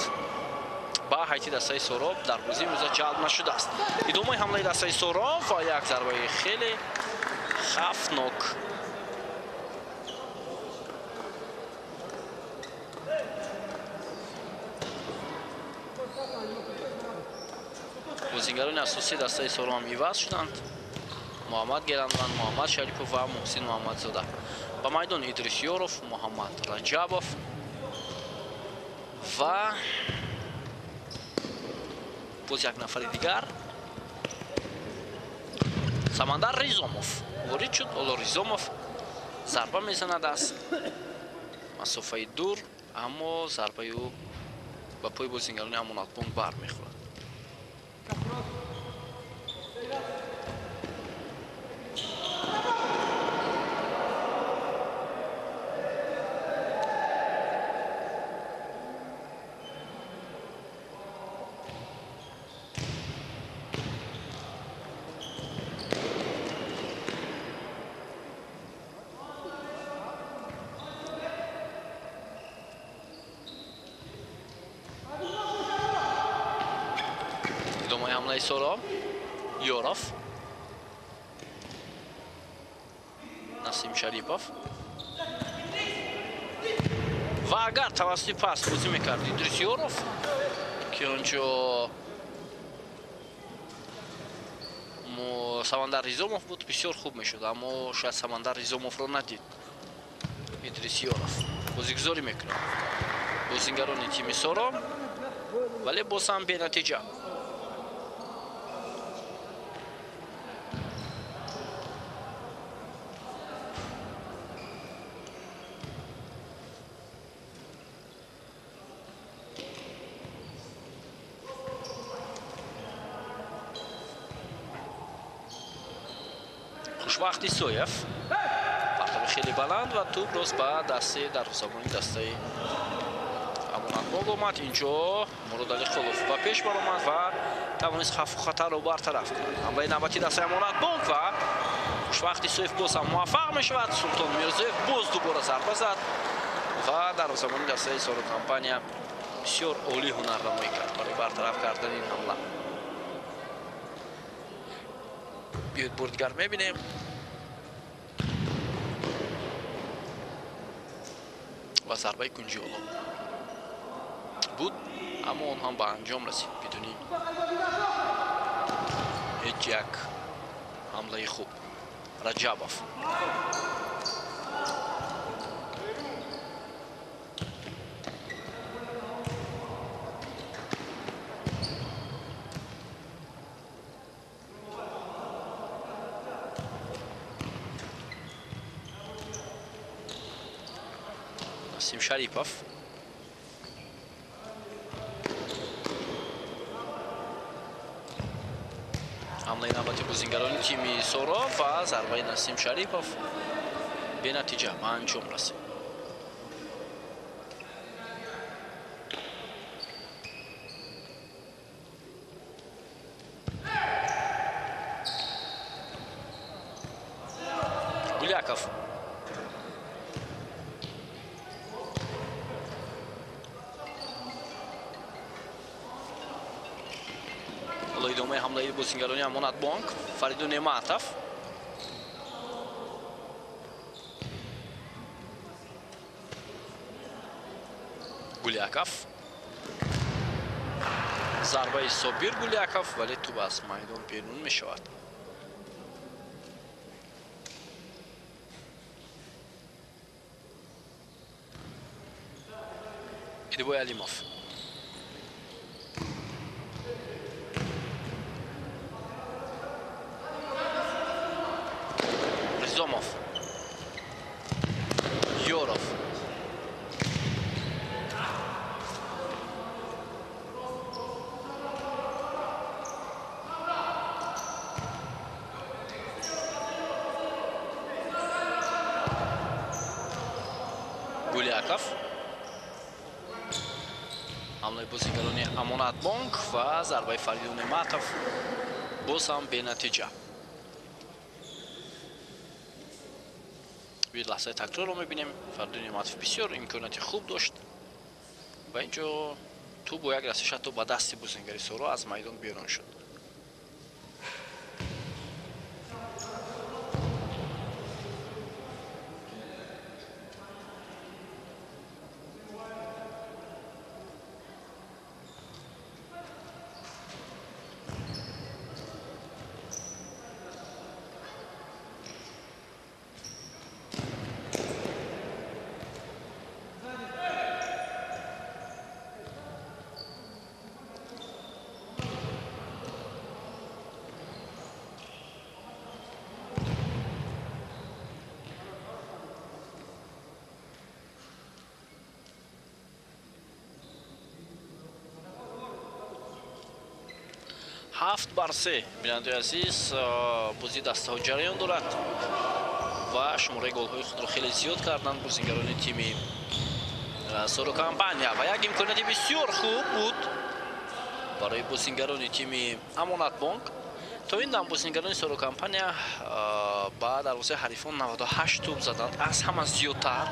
ба ҳайати дастаи Соро дар бозии имрӯза ҷалб нашудааст. Идомаи ҳамлаи дастаи Соро ва як зарбаи хеле хафнок. Бозингарони асосии дастаи Соро ҳам иваз шуданд. Муҳаммад Геранванд, Муҳаммад Шарипов ва Муҳсин Муҳаммадзода. Ба майдон Идрис Ёров, Муҳаммад Раҷабов ва боз як нафари дигар Самандар Ризомов ворид шуд. Ҳоло Ризомов зарба мезанад аз масофаи дур, аммо зарбаи ӯ ба пои бозингарони Амонатбонк бармехӯрад. Ҳамлаи Соро, Ёров, Насим Шарипов ва агар тавассути пас бозӣ мекард Идрис Ёров, ки онҷо Самандар Ризомов буд, бисёр хуб мешуд, аммо шояд Самандар Ризомовро надид. Идрис Ёров бозигузорӣ мекунад бозингарони тими Соро, вале боз ҳам бенатиҷа. Хушвақт Исоев партоби хеле баланд ва тӯб рост ба дастаи дарвозабони дастаи Амонатбонк омад. Инҷо Мурод Алиқулов ба пеш баромад ва тавонист хавфу хатарро бартараф кунад. Ҳамлаи навбатии дастаи Амонатбонк ва хушвақт Исоев боз ҳам муваффақ мешавад. Султон Мирзоев боз дубора зарба зад ва дарвозабони дастаи Соро компания бисёр олӣ ҳунарнамоӣ кард барои бартараф кардани ин ҳамла. Биёед бори дигар мебинем. Ва зарбаи кунҷи ҳоло буд, аммо он ҳам ба анҷом расид бидуни ҳеҷ як ҳамлаи хуб. Раҷабов Насим Шарипов ҳамлаи Навбати бозингарони тими Соро ва зарбаи Насим Шарипов бенатиҷа ба анҷом расид. Гуляков. Ҳоло идомаи ҳамлаи бозингарони Амонатбонк. Фаридун Неъматов. Гуляков. Зарбаи Собир Гуляков, вале тӯб аз майдон берун мешавад. Идибой Алимов. Ризомов. Ёров. Гуляков. Ҳамлаи бозингарони Амонатбонк ва зарбаи Фаридун Неъматов боз ҳам бенатиҷа. Биёед лаҳзаи такрорро мебинем. Фаридун Неъматов бисёр имконияти хуб дошт ва инҷо тӯб бо як расиш ҳатто ба дасти бозингари Соро аз майдон берун шуд. 7-3 бинандаи азиз, бозии дастаҳо ҷараён дорад ва шумораи голҳои худро хеле зиёд карданд бозингарони тими Соро Компания ва як имконияти бисёр хуб буд барои бозингарони тими Амонатбонк. То ин дам бозингарони Соро Компания ба дарвозаи ҳарифон 98 тӯб заданд, аз ҳама зиёдтар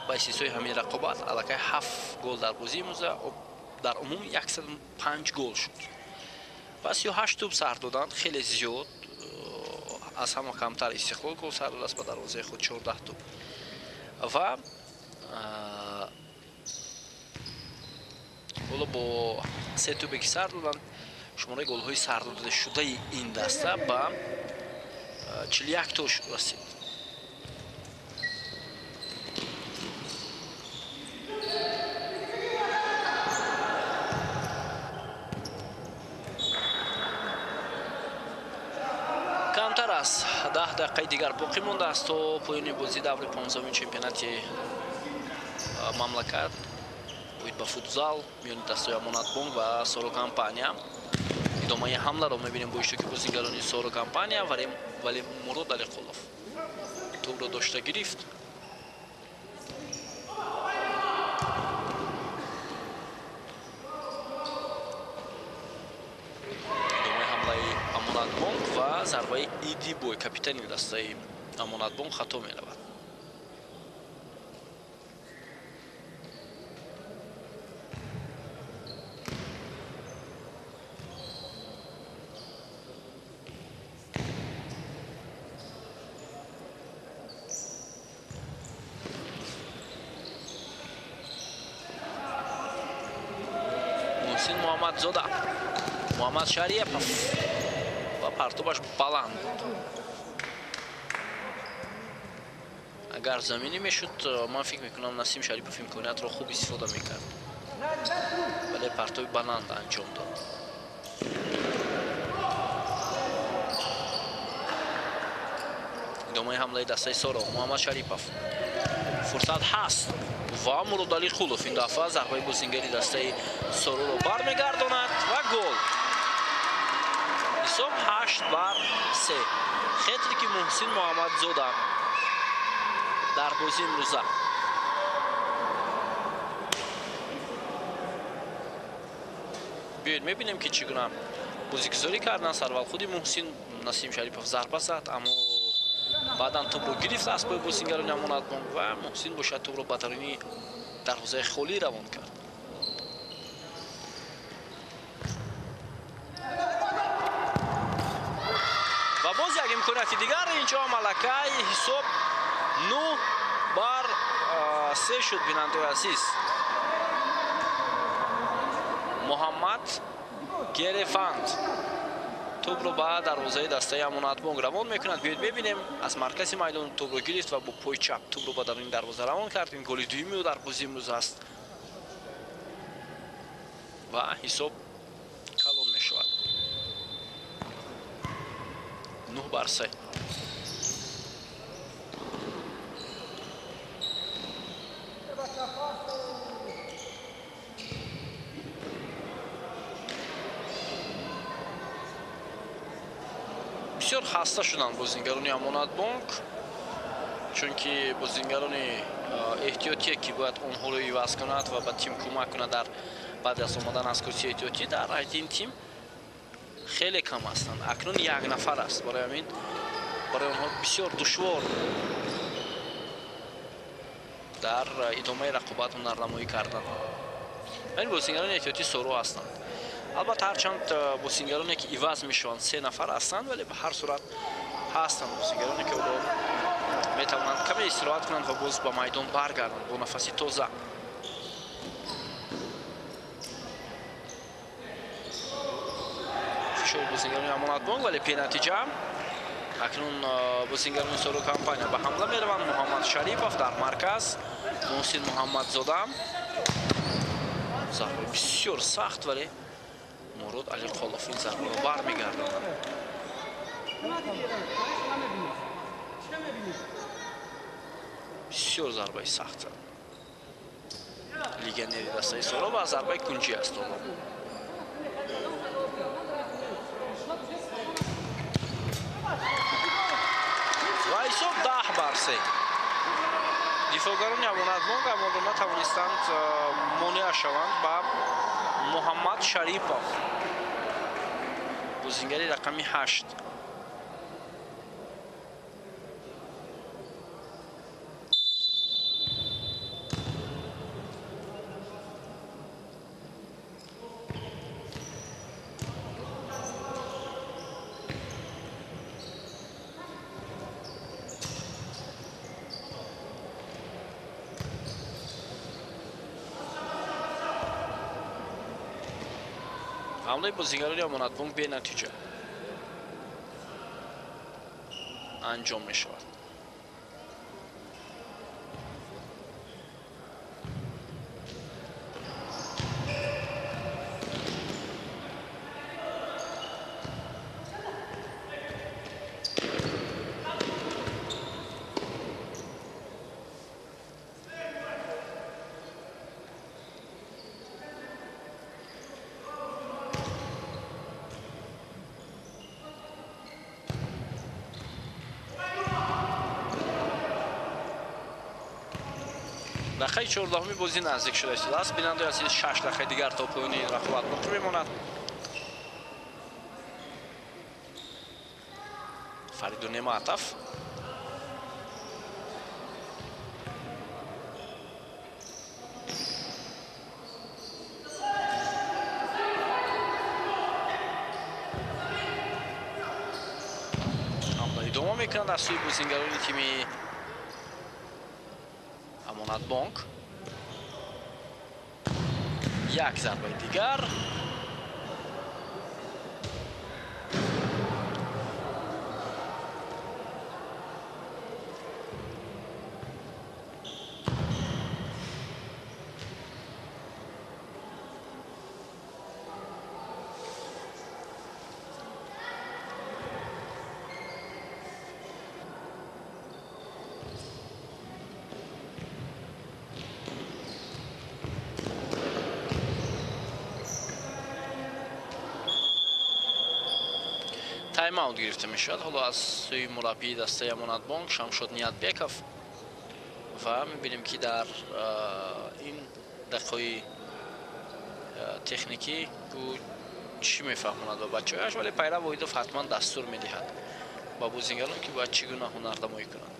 ба истиснои ҳамин рақобат. Аллакай 7 гол дар бозии имрӯза, дар умум 105 гол шуд. Ва 38 тӯб сар доданд, хеле зиёд, аз ҳама камтар Истиқлол гол сар додааст ба дарвозаи худ 14 тӯб. Ва ҳоло бо 3 тӯбе ки сар доданд, шумораи голҳои сар додашудаи ин даста ба 41 то расид. Камтар аз 10 дақиқаи дигар боқӣ мондааст то поёни бозии даври 15-уми чемпионати мамлакат оид ба футзал миёни дастаи Амонатбонк ва Соро Компания. Идомаи ҳамларо мебинем бо иштироки бозингарони Соро Компания, вале Мурод Алиқулов тӯбро дошта гирифт. Идомаи ҳамлаи Амонатбонк ва зарбаи Идибой, капитани дастаи Амонатбонк, хато меравад. Муҳсин Муҳаммадзода, Муҳаммад Шарипов ва партобаш баланд буд. Агар заминӣ мешуд, ман фикр мекунам Насим Шарипов имкониятро хуб истифода мекард, вале партоби баланд анҷом дод. Идомаи ҳамлаи дастаи Соро, Муҳаммад Шарипов. Фурсат ҳаст ва Муродалӣ Қулов ин дафъа зарбаи бозингари дастаи Сороро бармегардонад ва гол. Ҳисоб 8-3. Хетрики Муҳсин Муҳаммадзода дар бозии имрӯза. Биёед мебинем, ки чӣ гуна бозигузорӣ кардан. Сарвал худи Муҳсин Насим Шарипов зарба зад, аммо баъдан тӯбро гирифт аз пои бозингарони Амонатбонк ва Муҳсин бошад тӯбро ба даруни дарвозаи холӣ равон кард. Ва боз як имконияти дигар инҷо малакаи ҳисоб 9-3 шуд. Бинандаи азиз, Муҳаммад Герефанд тӯбро ба дарвозаи дастаи Амонатбонк равон мекунад. Биёед мебинем, аз маркази майдон тӯбро гирифт ва бо пои чап тӯбро ба даруни дарвоза равон кард. Ин голи дуюми ӯ дар бозии имрӯз аст ва ҳисоб калон мешавад 9-3. Бисёр хаста шуданд бозингарони Амонатбонк, чунки бозингарони эҳтиётие, ки бояд онҳоро иваз кунад ва ба тим кӯмак кунад дар баъд аз омадан аз курсии эҳтиётӣ, дар ҳайати ин тим хеле кам ҳастанд. Акнун як нафар аст, барои ҳамин барои онҳо бисёр душвор дар идомаи рақобат ҳунарнамоӣ кардан. Ин бозингарони эҳтиётӣ соро ҳастанд. Албатта, ҳарчанд бозингароне, ки иваз мешаванд, 3 нафар ҳастанд, вале ба ҳар сурат ҳастанд бозингароне, ки онҳо метавонанд каме истироҳат кунанд ва боз ба майдон баргарданд бо нафаси тоза. Фишори бозингарони Амонатбонк, вале бенатиҷа. Акнун бозингарони Соро компания ба ҳамла мераванд. Муҳаммад Шарипов дар марказ, Муҳсин Муҳаммадзода. Зарбаи бисёр сахт, вале Мурод Алиқолов ин зарбаро бармегардонад. Бисёр зарбаи сахт зад легионери дастаи Соро ва зарбаи кунҷӣ аст. Ва ҳисоб 10-3. Дифоъгарони Амонатбонк аммо натавонистанд монеа шаванд ба Муҳаммад Шарипов, бозингари рақами 8. Ҳамлаи бозингарони Амонатбонк бенатиҷа анҷом мешавад. Дақиқаи 14-уми бозӣ наздик шуда истодааст. Бинандаи азиз, 6 дақиқаи дигар то поёни ин рақобат боқӣ мемонад. Фаридун Неъматов ҳамла идома мекунад аз сӯи бозингарони тими Амонатбонк. Як зарбаи дигар. Тайм-аут гирифта мешавад ҳоло аз сӯи мураббии дастаи Амонатбонк Шамшод Ниятбеков ва мебинем, ки дар ин дақиқаҳои техникӣ ӯ чӣ мефаҳмонад ба бачаҳояш, вале Пайрав Воҳидов ҳатман дастур медиҳад ба бозингарон, ки бояд чӣ гуна ҳунарнамоӣ кунанд.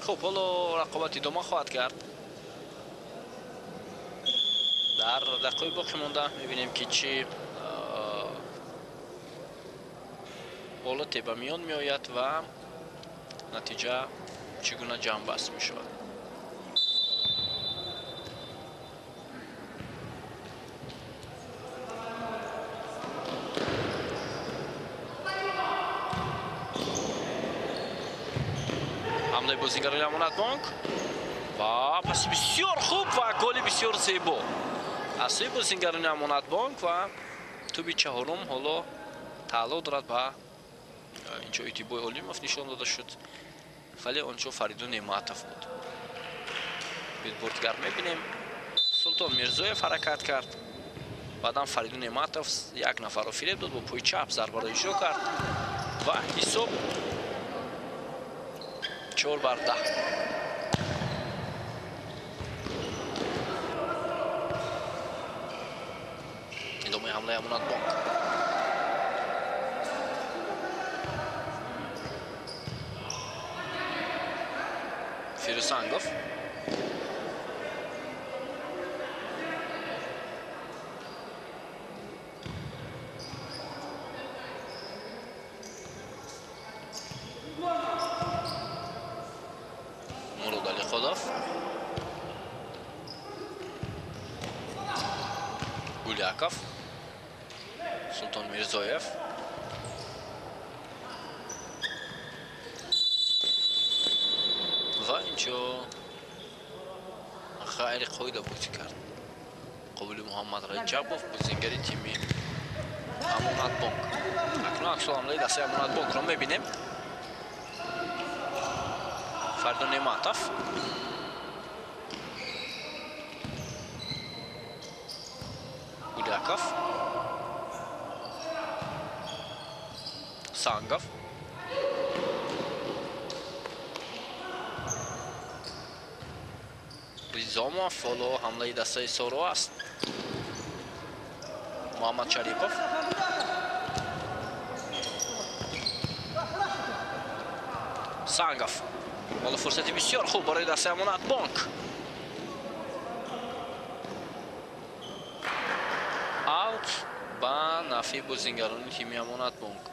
Хуб, ҳоло рақобат идома хоҳад кард. Дар дақиқаи боқӣ монда мебинем, ки чӣ ҳолате ба миён меояд ва натиҷа чӣ гуна ҷамъбаст мешавад. Ҳамлаи бозингарони Амонатбонк ва паси бисёр хуб ва голи бисёр зебо аз сӯи бозингарони Амонатбонк ва туби чаҳорум ҳоло тааллуқ дорад ба инҷо Итибой Олимов нишон дода шуд, вале онҷо Фаридун Неъматов буд. Бирдигар мебинем, Султон Мирзоев ҳаракат кард, баъдан Фаридун Неъматов як нафарро фиреб дод, бо пои чап зарбаро иҷро кард ва ҳисоб 4-10. Идомаи ҳамлаи Амонатбонк. Фирӯзсангов. Мурод Алиходов. Гуляков. Султон Мирзоев. Ва инҷо ғайриқоида бозӣ кард Қобили Муҳаммад Раҷабов, бозингари тими Амонатбонк. Акнун аксулҳамлаи дастаи Амонатбонкро мебинем. Фаридун Неъматов. Гуляков. Сангов. Ризомов. Ҳоло ҳамлаи дастаи Соро аст. Муҳаммад Шарипов. Сангов. Ҳоло фурсати бисёр хуб барои дастаи Амонатбонк. Аут ба нафъи бозингарони тими Амонатбонк.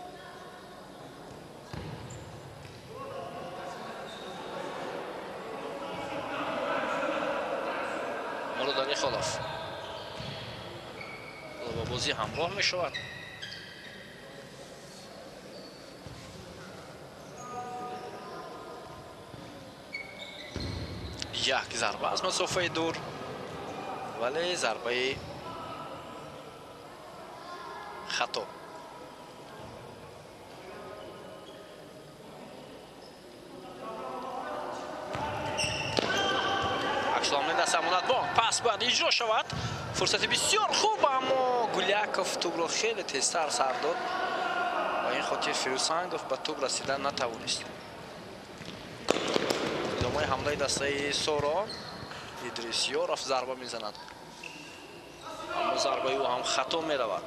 Мурод Алихолов ба бозӣ ҳамроҳ мешавад. Як зарба аз масофаи дур, вале зарбаи хато. Аксулҳамлаи дастаи Амонатбонк. Пас бояд иҷро шавад. Фурсати бисёр хуб, аммо Гуляков тӯбро хеле тезтар сар дод ва ин хотир Фирӯзсангов ба тӯб расидан натавонист. Идомаи ҳамлаи дастаи Соро. Идрис Ёров зарба мезанад, аммо зарбаи ӯ ҳам хато меравад.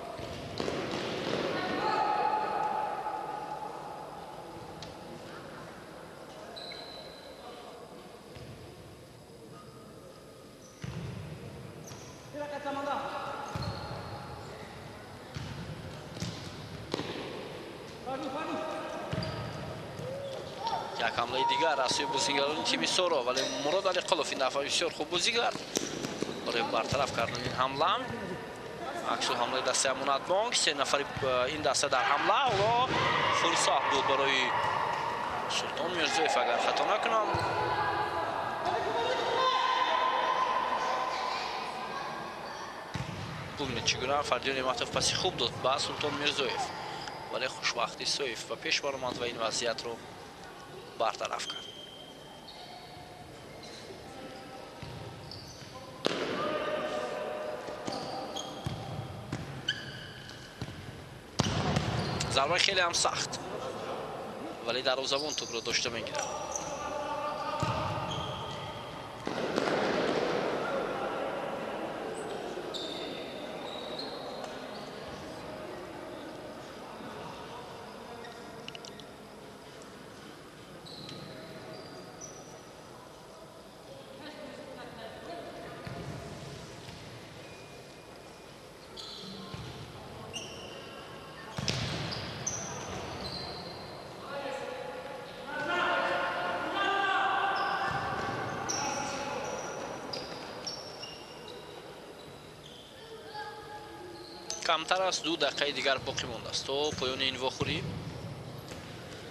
Як ҳамлаи дигар аз сӯи бозигарони тими Соро, вале Мурод Алиқулов ин дафъа бисёр хуб бозӣ кард барои бартараф кардани ин ҳамла. Аксу ҳамлаи дастаи Амонатбонк, се нафари ин даста дар ҳамла. Ҳоло фурсат буд барои Султон Мирзоев, агар хато накунам. Бубинед, чӣ гуна Фардиёр Неъматов паси хуб дод ба Султон Мирзоев, вале Хушвахт Исоев ба пеш баромад ва ин вазъиятро бартараф кард. Зарбаи хеле ҳам сахт, вале дарвозабон тӯбро дошта мегирад. Камтар аз 2 дақиқаи дигар боқӣ мондааст то поёни ин вохӯрӣ.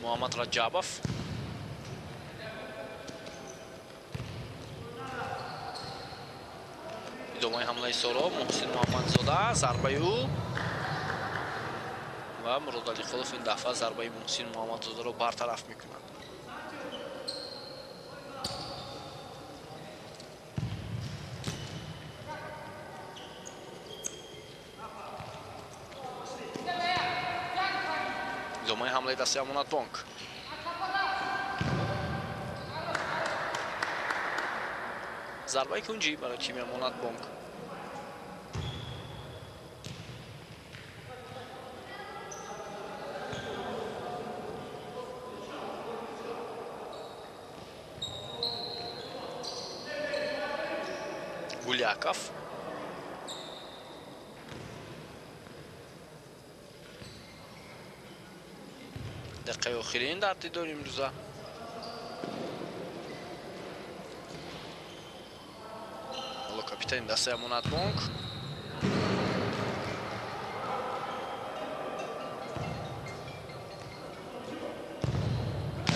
Муҳаммад Раҷабов, идомаи ҳамлаи Соро, Муҳсин Муҳаммадзода, зарбаи ӯ ва Мурод Алиқулов ин дафъа зарбаи Муҳсин Муҳаммадзодаро бартараф мекунад. Идомаи ҳамлаи дастаи Амонатбонк. Зарбаи кунҷӣ барои тими Амонатбонк. Гуляков. Дақиқаи охирин дар дидори имрӯза. Ҳоло капитани дастаи Амонатбонк.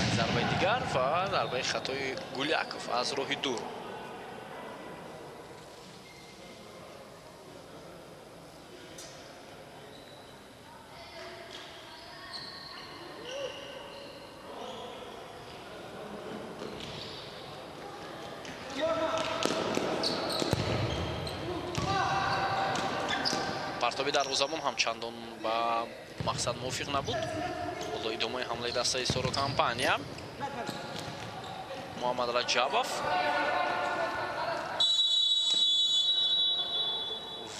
Як зарбаи дигар ва зарбаи хатои Гуляков аз роҳи дур. Партоби дарвозабон ҳам чандон ба мақсад мувофиқ набуд. Ҳоло идомаи ҳамлаи дастаи Соро компания. Муҳаммад Раҷабов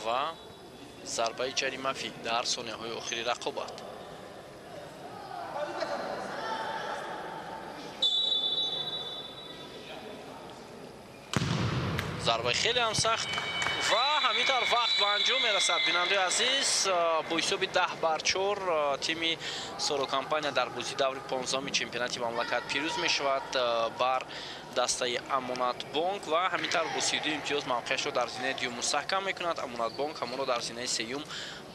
ва зарбаи ҷаримавӣ дар сонияҳои охири рақобат. Зарбаи хеле ҳам сахт ва ҳамин тавр вақт ба анҷом мерасад. Бинандаи азиз, бо ҳисоби 10-4 тими Соро компания дар бозии даври 15-уми чемпионати мамлакат пирӯз мешавад бар дастаи Амонатбонк ва ҳамин тавр бо 32 имтиёз мавқеашро дар зинаи дуюм мустаҳкам мекунад. Амонатбонк ҳамонро дар зинаи сеюм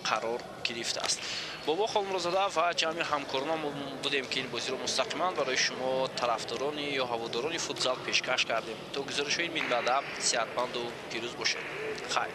қарор гирифтааст. Бобо Холмурозода ва ҷамъи ҳамкорона будем, ки ин бозиро мустақиман барои шумо, тарафдорони ё ҳаводорони футзал, пешкаш кардем. То гузоришҳои минбаъда сеҳатманду пирӯз бошед. Хайр.